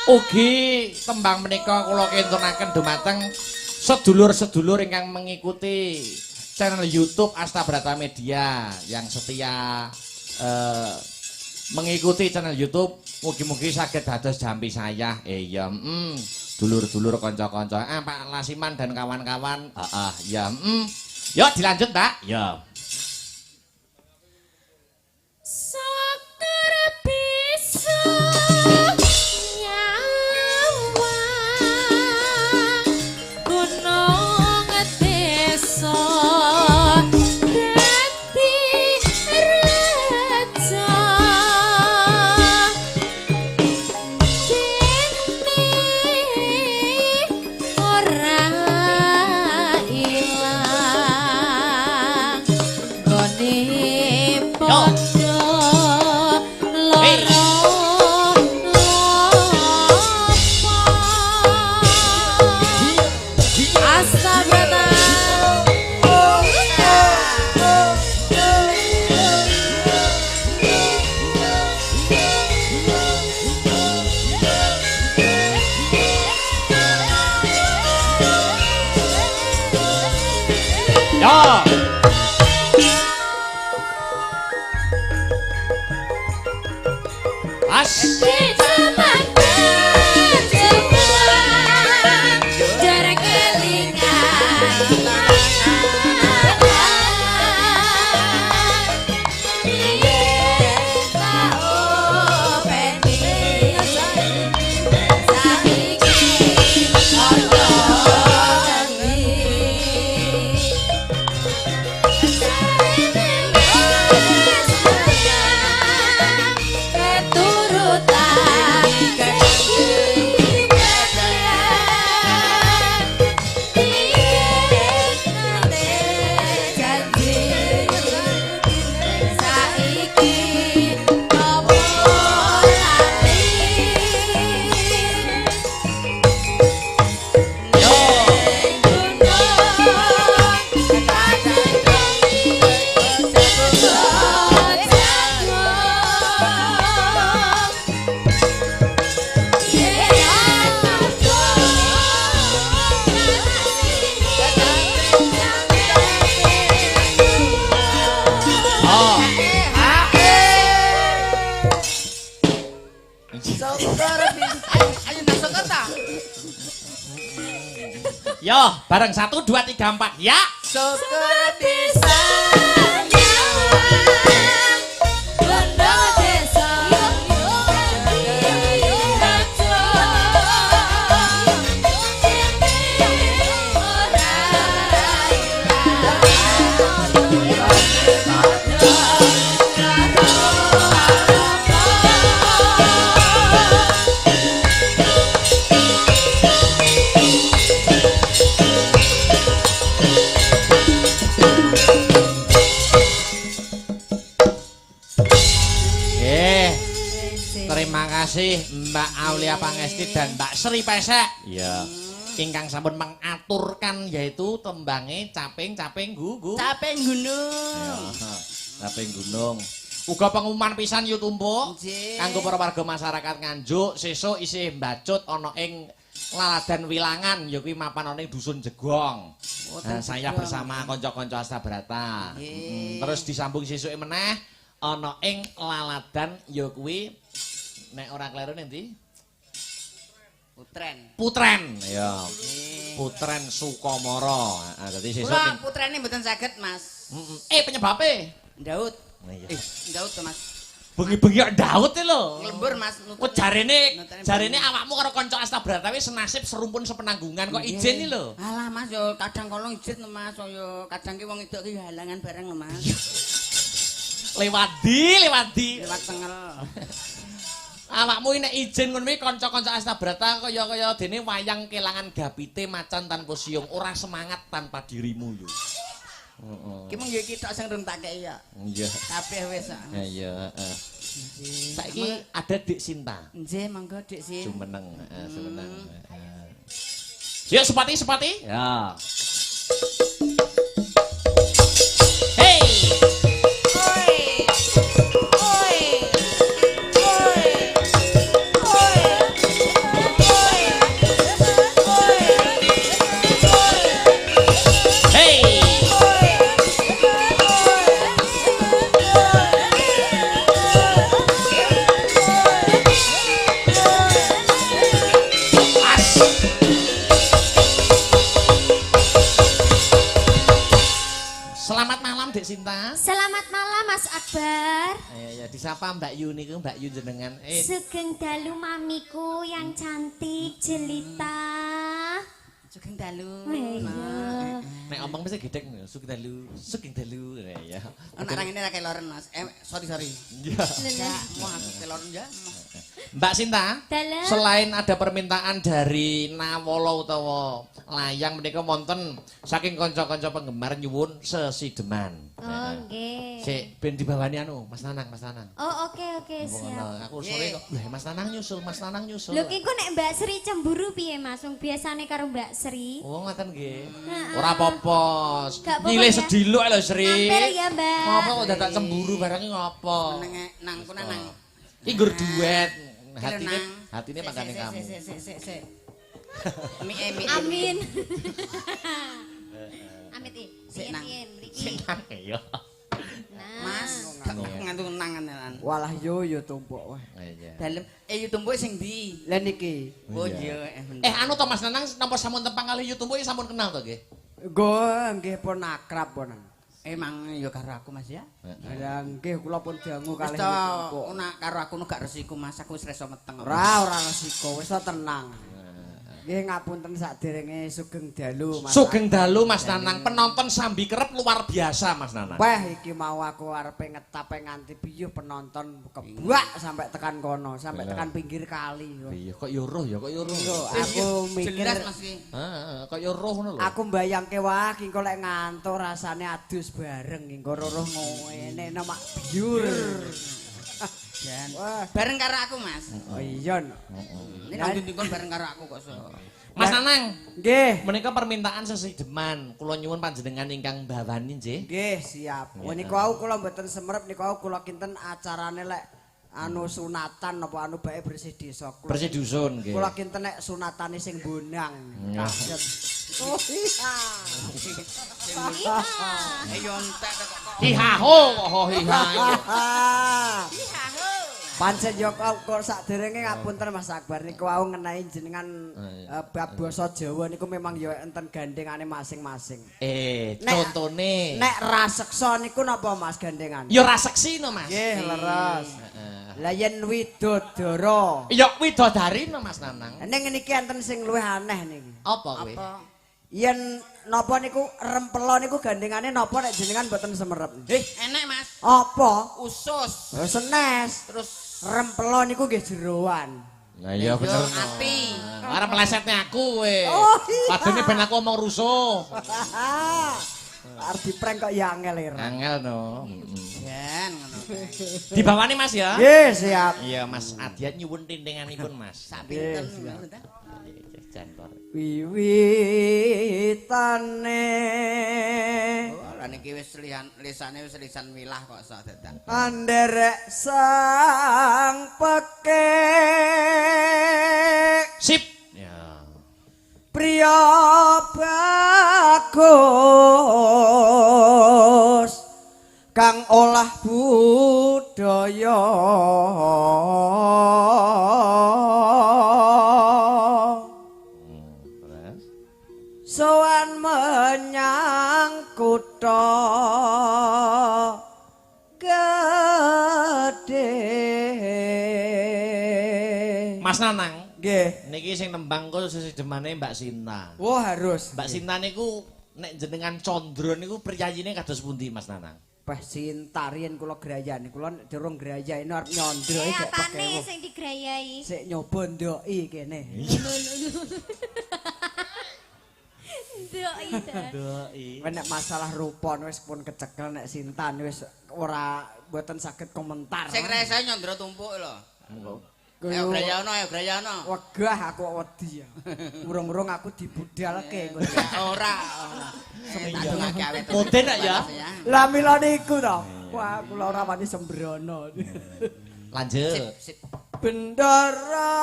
Ugi tembang menika kula kintunaken dumateng sedulur-sedulur ingkang mengikuti channel YouTube Astabrata Media yang setia mengikuti channel YouTube, mugi-mugi saged dados jampi saya. Iya, dulur-dulur kanca-kanca, Pak Lasiman dan kawan-kawan. Heeh, ya, Yuk dilanjut, Mbak. Ya. Syukur bisa nyawa gunung desa dadi raja dene ora ilang gone padha loro lopo. Astabrata. Yo. As. Yo, bareng 1 2 3 4. Ya. Syukur bisa nyawang gunung desa dadi raja ora Terima kasih Mbak Aulia Pangesti dan Mbak Sri Pesek. Iya. Ingkang sampun mengaturkan yaitu tembange caping-caping gugu. Caping gunung. Iya, caping gunung. Uga pengumuman pisan yu tumpuk kanggo para warga masyarakat Nganjuk sesuk isih mbacut ana ing Laladan Wilangan ya kuwi mapan ana ing Dusun Jegong. Oh, Nah, saya Jegong. bersama kanca-kanca Astabrata. Nggih. Terus disambung sesuke meneh ana ing Laladan ya kuwi nek ora kleru nanti Putren. Putren ya. Putren Sukamara. Heeh, dadi sesuk Kula putrene mboten saged, Mas. Penyebabe? Daud. Iya. Daud to, Mas. Bengi-bengi kok Daud e lho. Nglembur, Mas. Kok jarene awakmu karo kanca Astabrata wis senasib serumpun sepenanggungan kok ijen iki lho. Alah, Mas, yo kadang kala ijen to, Mas. Yo kadang ki wong wedok ki halangan bareng lho, Mas. Lewat di, lewat di. Lewat tengel. Awakmu nek ijen ngono kuwi kanca-kanca Astabrata kaya-kaya dene wayang kelangan gapite macan tanpa siung, ora semangat tanpa dirimu yo. Heeh. Ki mung yo iki tok sing rung tak kei ya. Iya. Kabeh wis. Iya, heeh. Saiki ada Dik Sinta. Nggih, monggo Dik Sin. Jumeneng, heeh, jumeneng. Yuk sepati sepati. Ya. Hey. Oi. Oi. Oi. Oi. Disapa Mbak Yu niku, Mbak Yu jenengan. Sugeng dalu mamiku yang cantik jelita. Sugeng dalu. Iya. Nek omong mesti gedhek sugeng dalu, sugeng dalu ya. Ana nang ngene ra keloren Mas. Sorry. Iya. Ya, mau aku keloren ya. Mbak Sinta, selain ada permintaan dari Nawala utawa layang menika wonten saking kanca-kanca penggemar nyuwun sesideman. Oh nggih. Sik ben dibawani anu Mas Nanang, Mas Nanang. Oh oke siap. Aku sore kok lha Mas Nanang nyusul, Mas Nanang nyusul. Lho ki engko nek Mbak Sri cemburu piye Mas? Wong biasane karo Mbak Sri. Oh ngoten nggih. Ora apa-apa. Nyilih sediluk lho Sri. Mampir ya Mbak. Ngopo kok dadak cemburu barang iki ngopo? Nang kono nang. Iki nggur duet. Hatine mangkane kamu. Sik. Amin. Amit iki. Sik nang. Sik nang ya. Mas, ngantuk nangan. Walah yo yo tumpuk wae. Iya. Dalem yo tumpuk sing ndi? Lah niki. Oh iya. Anu to Mas Nanang napa sampun tepang kalih yo tumpuk sampun kenal to nggih? Nggih pun akrab pun. Emang ya karo aku Mas ya. Lah nggih kula pun dangu kalih tumpuk. Nek karo aku gak resiko Mas, aku wis reso meteng. Ora resiko, wis tenang. Nggih ngapunten sakderenge sugeng dalu Mas. Sugeng dalu Mas Nanang, penonton Sambi Kerep luar biasa Mas Nanang. Wah iki mau aku arepe ngetape nganti piyuh penonton kebak sampai tekan kono, sampai tekan pinggir kali. Iya kok yo roh ya, kok yo roh. Aku mikir jelas Mas iki. Heeh, kok yo roh ngono lho. Aku mbayangke wah ki engko lek ngantuk rasane adus bareng engko roh ngene mak biur. Jan. Bareng karo aku Mas. Oh iya. Ini nang ndi-ndi bareng karo aku kok so. Mas Nanang, nggih. Menika permintaan sesideman, kula nyuwun panjenengan ingkang mbawani nggih. Nggih, siap. Niku wau kula mboten semerep niku wau kula kinten acarane lek anu sunatan napa anu bae bersih desa. Bersih dusun nggih. Kula kinten nek sunatane sing bonang. Kaget. Oh iya. Yo entek kok. Hihaho kok hiha. Hihaho. Pancen yo kok sakderenge ngapunten Mas Akbar niku wau ngenai jenengan bab basa Jawa niku memang yo enten gandengane masing-masing. Contone nek raseksa niku napa Mas gandengane? Ya raseksi no Mas. Nggih, leres. Lah yen widodara. Ya widodari no Mas Nanang. Ning niki enten sing luwih aneh niki. Apa kuwi? Yen napa niku rempelo niku gandengane napa nek jenengan mboten semerep? Enek Mas. Apa? Usus. Senes. Terus rempelo niku nggih jeroan. Lah iya bener. Ati. Arep melesetne aku kowe. Padune ben aku omong rusuh. Arep diprank kok ya angel ira. Angel no. Jan ngono. Dibawani Mas ya? Nggih, siap. Iya Mas Adiat nyuwun tintinganipun Mas. Sak pinten ngono ta? Jan kor. Wiwitane. Oh, lah niki wis lisane wis lisan wilah kok sok dadak. Anderek sang pekek. Sip. Ya. Priya bagus kang olah budaya. Sowan menyang kutha gedhe. Mas Nanang, nggih. Niki sing nembang kok sesidemane Mbak Sinta. Wah, harus. Mbak Sinta niku nek jenengan condro niku priyayine kados pundi Mas Nanang? Bah Sinta riyen kula grayani, kula nek durung grayani arep nyondro iki gak pekewuh. Sing digrayai? Sik nyoba ndoki kene. Ndoki ta. Ndoki. Nek masalah rupa wis pun kecekel nek Sinta wis ora mboten saged komentar. Sing rese nyondro tumpuk lho. Ayo grayano, ayo grayano. Wegah aku wedi. Urung-urung aku dibudalke ngono. Ora, ora. Sing awet. Mudin nek ya. Lah mila niku to. Wah, kula ora wani sembrono. Lanjut. Sip, sip. Bendara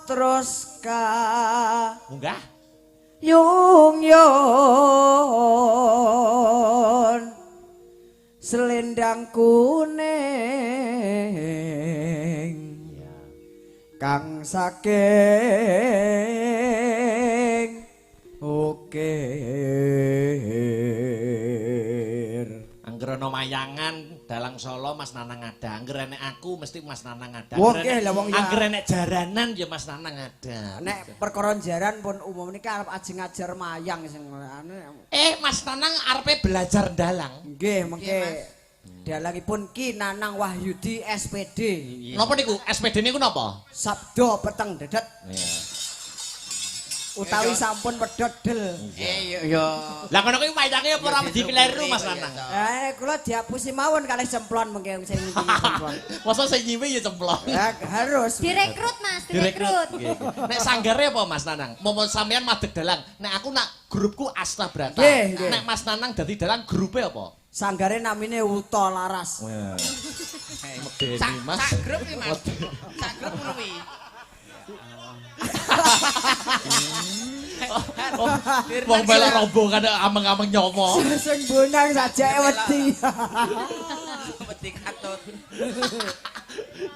terus ka munggah. Yung yon selendang kuning kang saking ukir. Angger ana wayangan Dalang Solo Mas Nanang ada. Angger enek aku mesti Mas Nanang ada. Wong nggih lah wong ya. Angger enek jaranan ya Mas Nanang ada. Nek perkara jaran pun umum niki arep ajeng ngajar mayang sing anu. Mas Nanang arepe belajar dalang. Nggih, mengke dalangipun Ki Nanang Wahyudi SPD. Napa niku? SPD niku napa? Sabda peteng dedet. Iya. Utawi sampun pedhot del. Iya. Lah ngono kuwi wayange apa ora wedi kleru Mas Nanang? Kula diapusi mawon kalih cemplon mengke sing nyiwi cemplon. Masa sing nyiwi ya cemplon. Ya harus. Direkrut Mas, direkrut. Nek sanggare apa Mas Nanang? Momon sampean madeg dalang. Nek aku nak grupku Astabrata. Nek Mas Nanang dadi dalang grupe apa? Sanggare namine Wuto Laras. Medeni Mas. Sak grup iki Mas. Sak grup ngono kuwi. Wong melok rombongan ameng-ameng nyomo. Sing bonang sajake wedi. Wedi katut.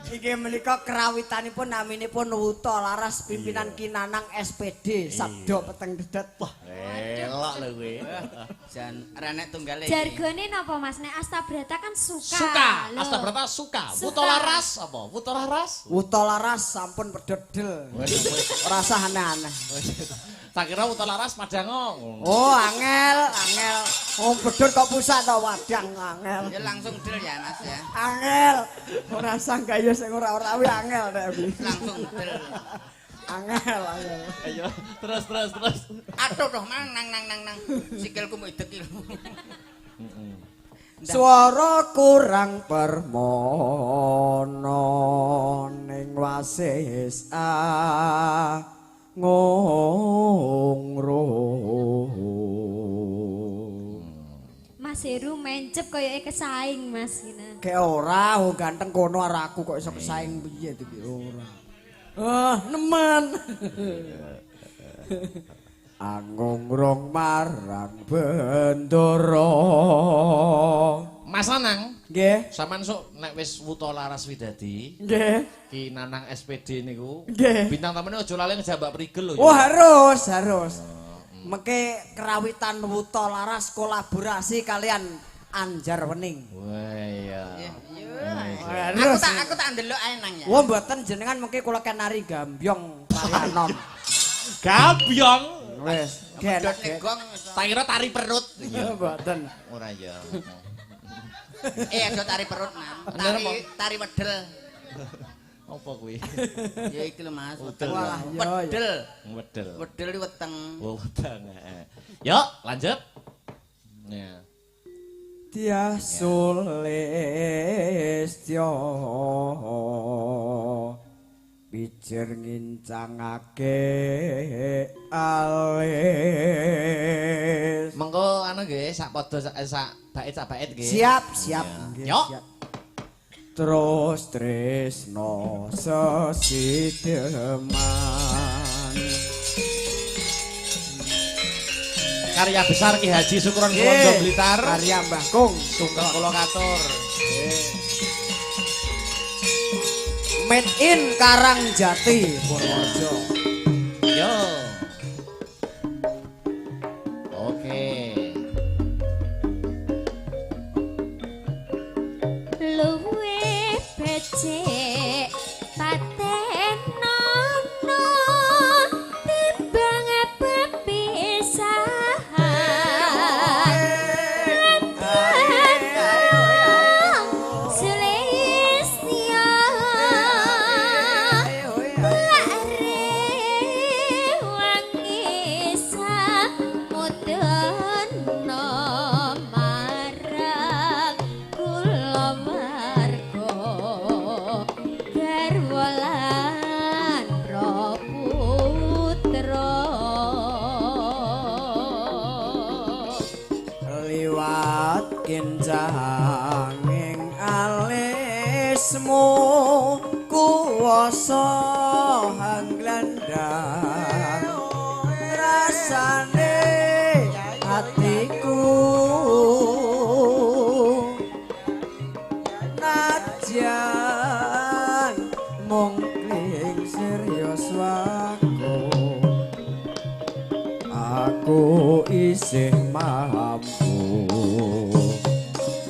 Iki menika krawitanipun naminipun Wuto Laras pimpinan Ki Nanang SPD Sabda Peteng Dedet. Wah, elok lho kowe. Jan renek tunggale. Jargone napa Mas? Nek Astabrata kan suka. Suka. Astabrata suka. Wuto Laras apa? Wuto Laras? Wuto Laras sampun pedhot del. Ora usah aneh-aneh. Tak kira Wuto Laras Madango. Oh, angel, angel. Oh, pedhot kok pusat to wadang angel. Ya langsung del ya Mas ya. Angel. Ora usah gaya sing ora-ora kuwi angel nek kuwi. Langsung del. Angel, angel. Ayo, terus terus terus. Aduh doh mang nang nang nang nang. Sikilku mbok idek iki. Swara kurang permono ning wasis ngongro. Mas Heru mencep koyoke kesaing Mas ngene. Kayak ora, wong ganteng kono karo aku kok iso kesaing piye to iki ora. Nemen. Angongrong marang bendoro. Mas Nanang, nggih. Sampeyan sok nek wis Wuto Laras Widadi, nggih. Ki Nanang SPD niku. Nggih. Bintang tamune aja lali ngejak Mbak Prigel lho. Oh, harus, harus. Mengke krawitan Wuto Laras kolaborasi kalian Anjar Wening. Wah iya. Harus. Aku tak ndelok ae nang ya. Wah mboten jenengan mengke kula kenari gambyong Parianom. Gambyong. Wis, Medhot gong. Tak kira tari perut. Iya mboten. Ora ya. Aja tari perut nang. Tari wedel. Apa kuwi? Ya iki lho Mas. Wedel. Wedel. Wedel. Wedel iki weteng. Oh, weteng, heeh. Yuk, lanjut. Ya. Dia sulistyo pijer ngincangake alis. Mengko anu nggih sak padha sak bait sak bait nggih. Siap, siap. Yuk. Siap. Terus tresno sesideman. Karya besar Ki Haji Sukron Suwondo Blitar. Karya Mbah Kung. Sugeng kula katur. Made in Karangjati Purworejo. Yo. Oke. Luwe becik paten nono timbang pepisahan. Sulistya rewangi samudana marang kula warga garwa lan putra. Liwat kincanging alismu kuwasa hanglandang rasane atiku najan mung kling serius waku aku isih mampu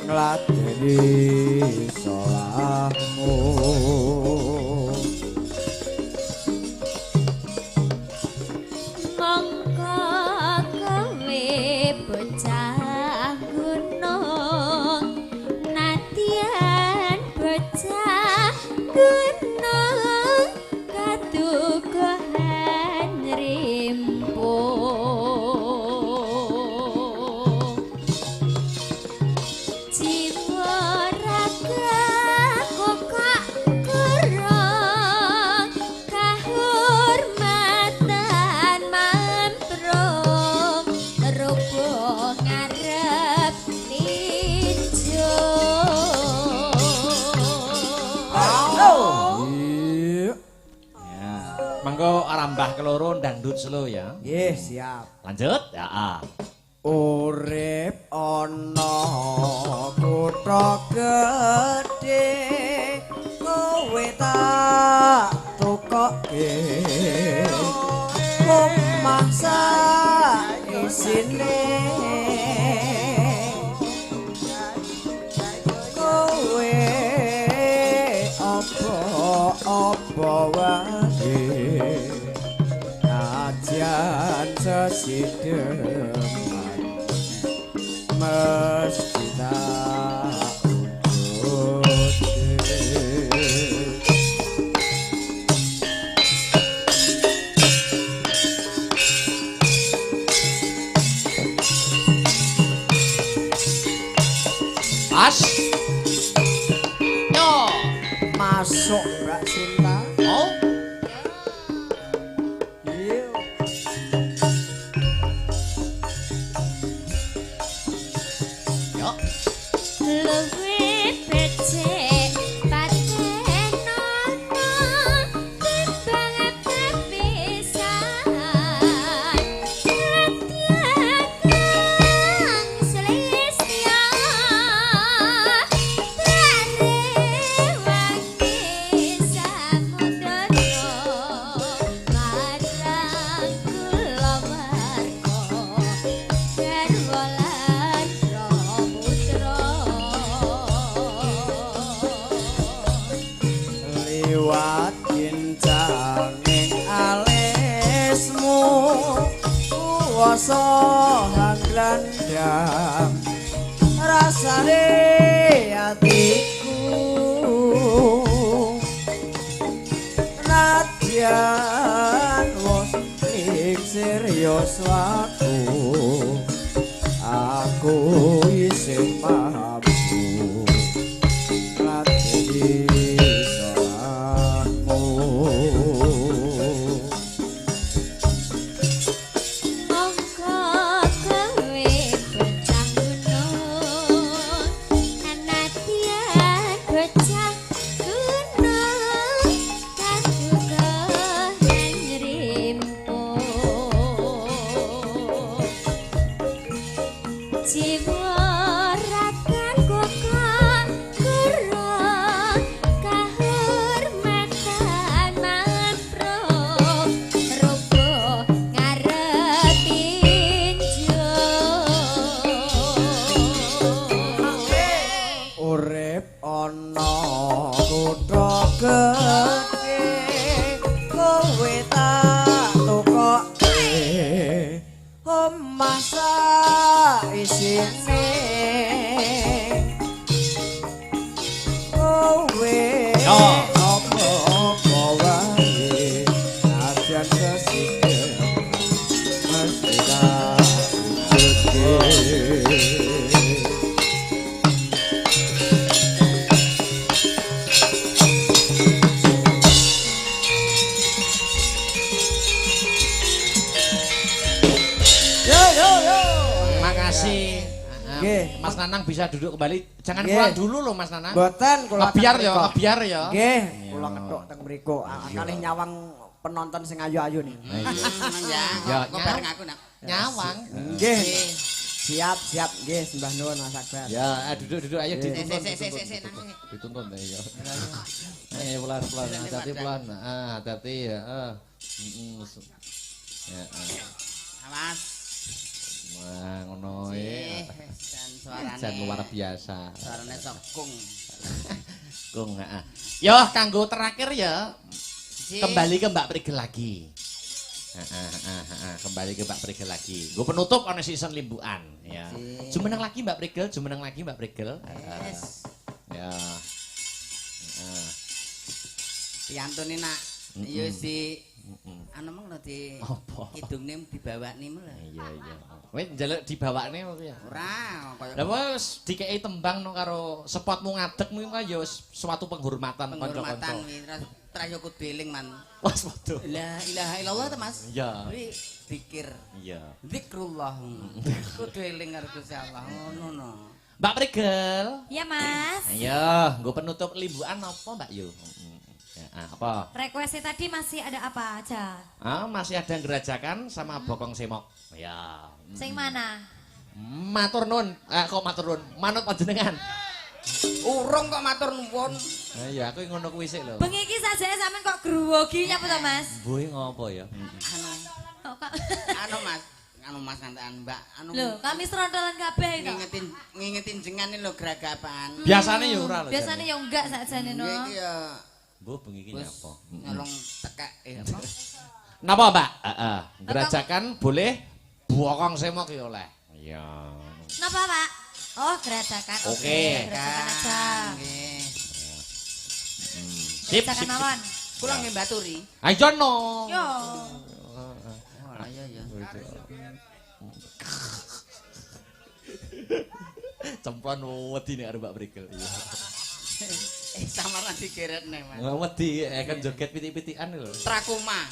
ngladeni dadi salahmu. Mongko kowe bocah gunung, nadyan bocah gunung kadukuhan rimpu. Jiwa raga kok kurang kahormatan mamprung rubuh ngarep tinju. Iya. Ya. Mangko rambah keloro dangdut slow ya. Nggih, siap. Lanjut. Ya. Ah. Urip ana kutha gedhe, kowe tak tukoke omah sak isine. Kowe apa-apa wae najan sesideman mesti tak ujudke. As. Yo. Masuk Mbak Sinta. Oh. Iya. Yo. Luwih becik patenono timbang pepisan. Nadyan kang sulistya tak rewake samudra marang kulawarga garwa lan putra. Liwat gincaning alismu kuwasa hanglandang rasane atiku. Nadyan wis lingsir yuswaku, aku isih mampu ngladeni salahmu. Mongko kowe bocah gunung, nadyan bocah gunung kadukuhan rimpu. Jiwa ragan kok kurang kahormatan mamprung rubuh ngarep tinju. Urip ana kutha gedhe, kowe tak tukoke omah sak isine. Kowe Yo. apa-apa wae najan sesideman mesti tak wujudke. Yo yo yo. Makasih. Nggih. Mas Nanang bisa duduk kembali. Jangan Nggih. pulang dulu loh Mas Nanang. Mboten kula Ngebiar teng ya, mriko. ngebiar ya. Nggih, kula ngethuk teng mriku. Kalih nyawang penonton sing ayu-ayu nih. Ya, Ya, kok bareng aku nak. Nyawang. Nggih. Siap, siap. Nggih, sembah nuwun Mas Akbar. Ya, duduk-duduk ayo dituntun. Sik, sik, sik, sik, dituntun. nang. Dituntun ya. Ayo pelan-pelan, hati-hati pelan. Ah, hati-hati ya. Heeh. Ya. Awas. Wah, ngono e. Jan suarane. Jan luar biasa. Suarane sokung. Kung, heeh. Yo kanggo terakhir ya. Kembali ke Mbak Prigel lagi. Heeh, kembali ke Mbak Prigel lagi. Nggo penutup ana season limbukan ya. Jumeneng lagi Mbak Prigel, jumeneng lagi Mbak Prigel. Yes. Ya. Heeh. Piantune nak ya si anu meng lho di kidungne dibawakne lho. Iya iya. Kowe njaluk dibawakne apa ya? Ora, kaya Lah wis dikeki tembang no karo spotmu ngadeg kuwi kan ya suatu penghormatan kanca-kanca. Penghormatan kuwi terus yo kudu eling man. Wes padha. La ilaha illallah ta Mas? Iya. Kuwi zikir. Iya. Zikrullah. Kudu eling karo Gusti Allah ngono no. Mbak Prigel. Iya Mas. Ayo, nggo penutup limbukan apa Mbak Yu? Ya, apa? Requestnya tadi masih ada apa aja? Ah, masih ada Gerajakan sama Bokong Semok. Ya. Sing mana? Matur nuwun. Kok matur nuwun? Manut panjenengan. Urung kok matur nuwun. Ya aku ngono kuwi sik lho. Bengi iki sajake sampean kok grogi nyapa to, Mas? Mbuh ngopo ya? Anu Mas, anu Mas ngantekan Mbak, anu. Lho, kami serontolan kabeh kok. Ngingetin jengane lho gragapan. Biasane ya ora lho. Biasane ya enggak sakjane no. Iki ya mbuh bengi iki nyapa? Nyolong tekek apa? Napa, Mbak? Heeh. Gerajakan boleh, Bokong Semok ya oleh. Iya. Napa, Pak? Oh, Gerajakan. Oke. Gerajakan aja. Nggih. Sip, Gerajakan sip. mawon. Kula nggih baturi. Ayo no. Yo. Oh, ayo ya. Cemplon wedi nek karo Mbak Prigel. Iya. Samaran digeretne, Mas. Wedi kan joget pitik-pitikan lho. Trakuma.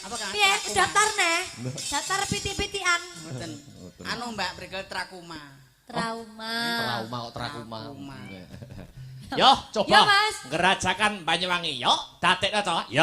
Apa Kang? Piye daftar neh? Daftar piti-pitian. Mboten. Anu Mbak Prigel trakuma. Trauma. Trauma kok trakuma. Yo coba. Yo, Mas. Gerajakan Banyuwangi yo, dadekno to. Yo.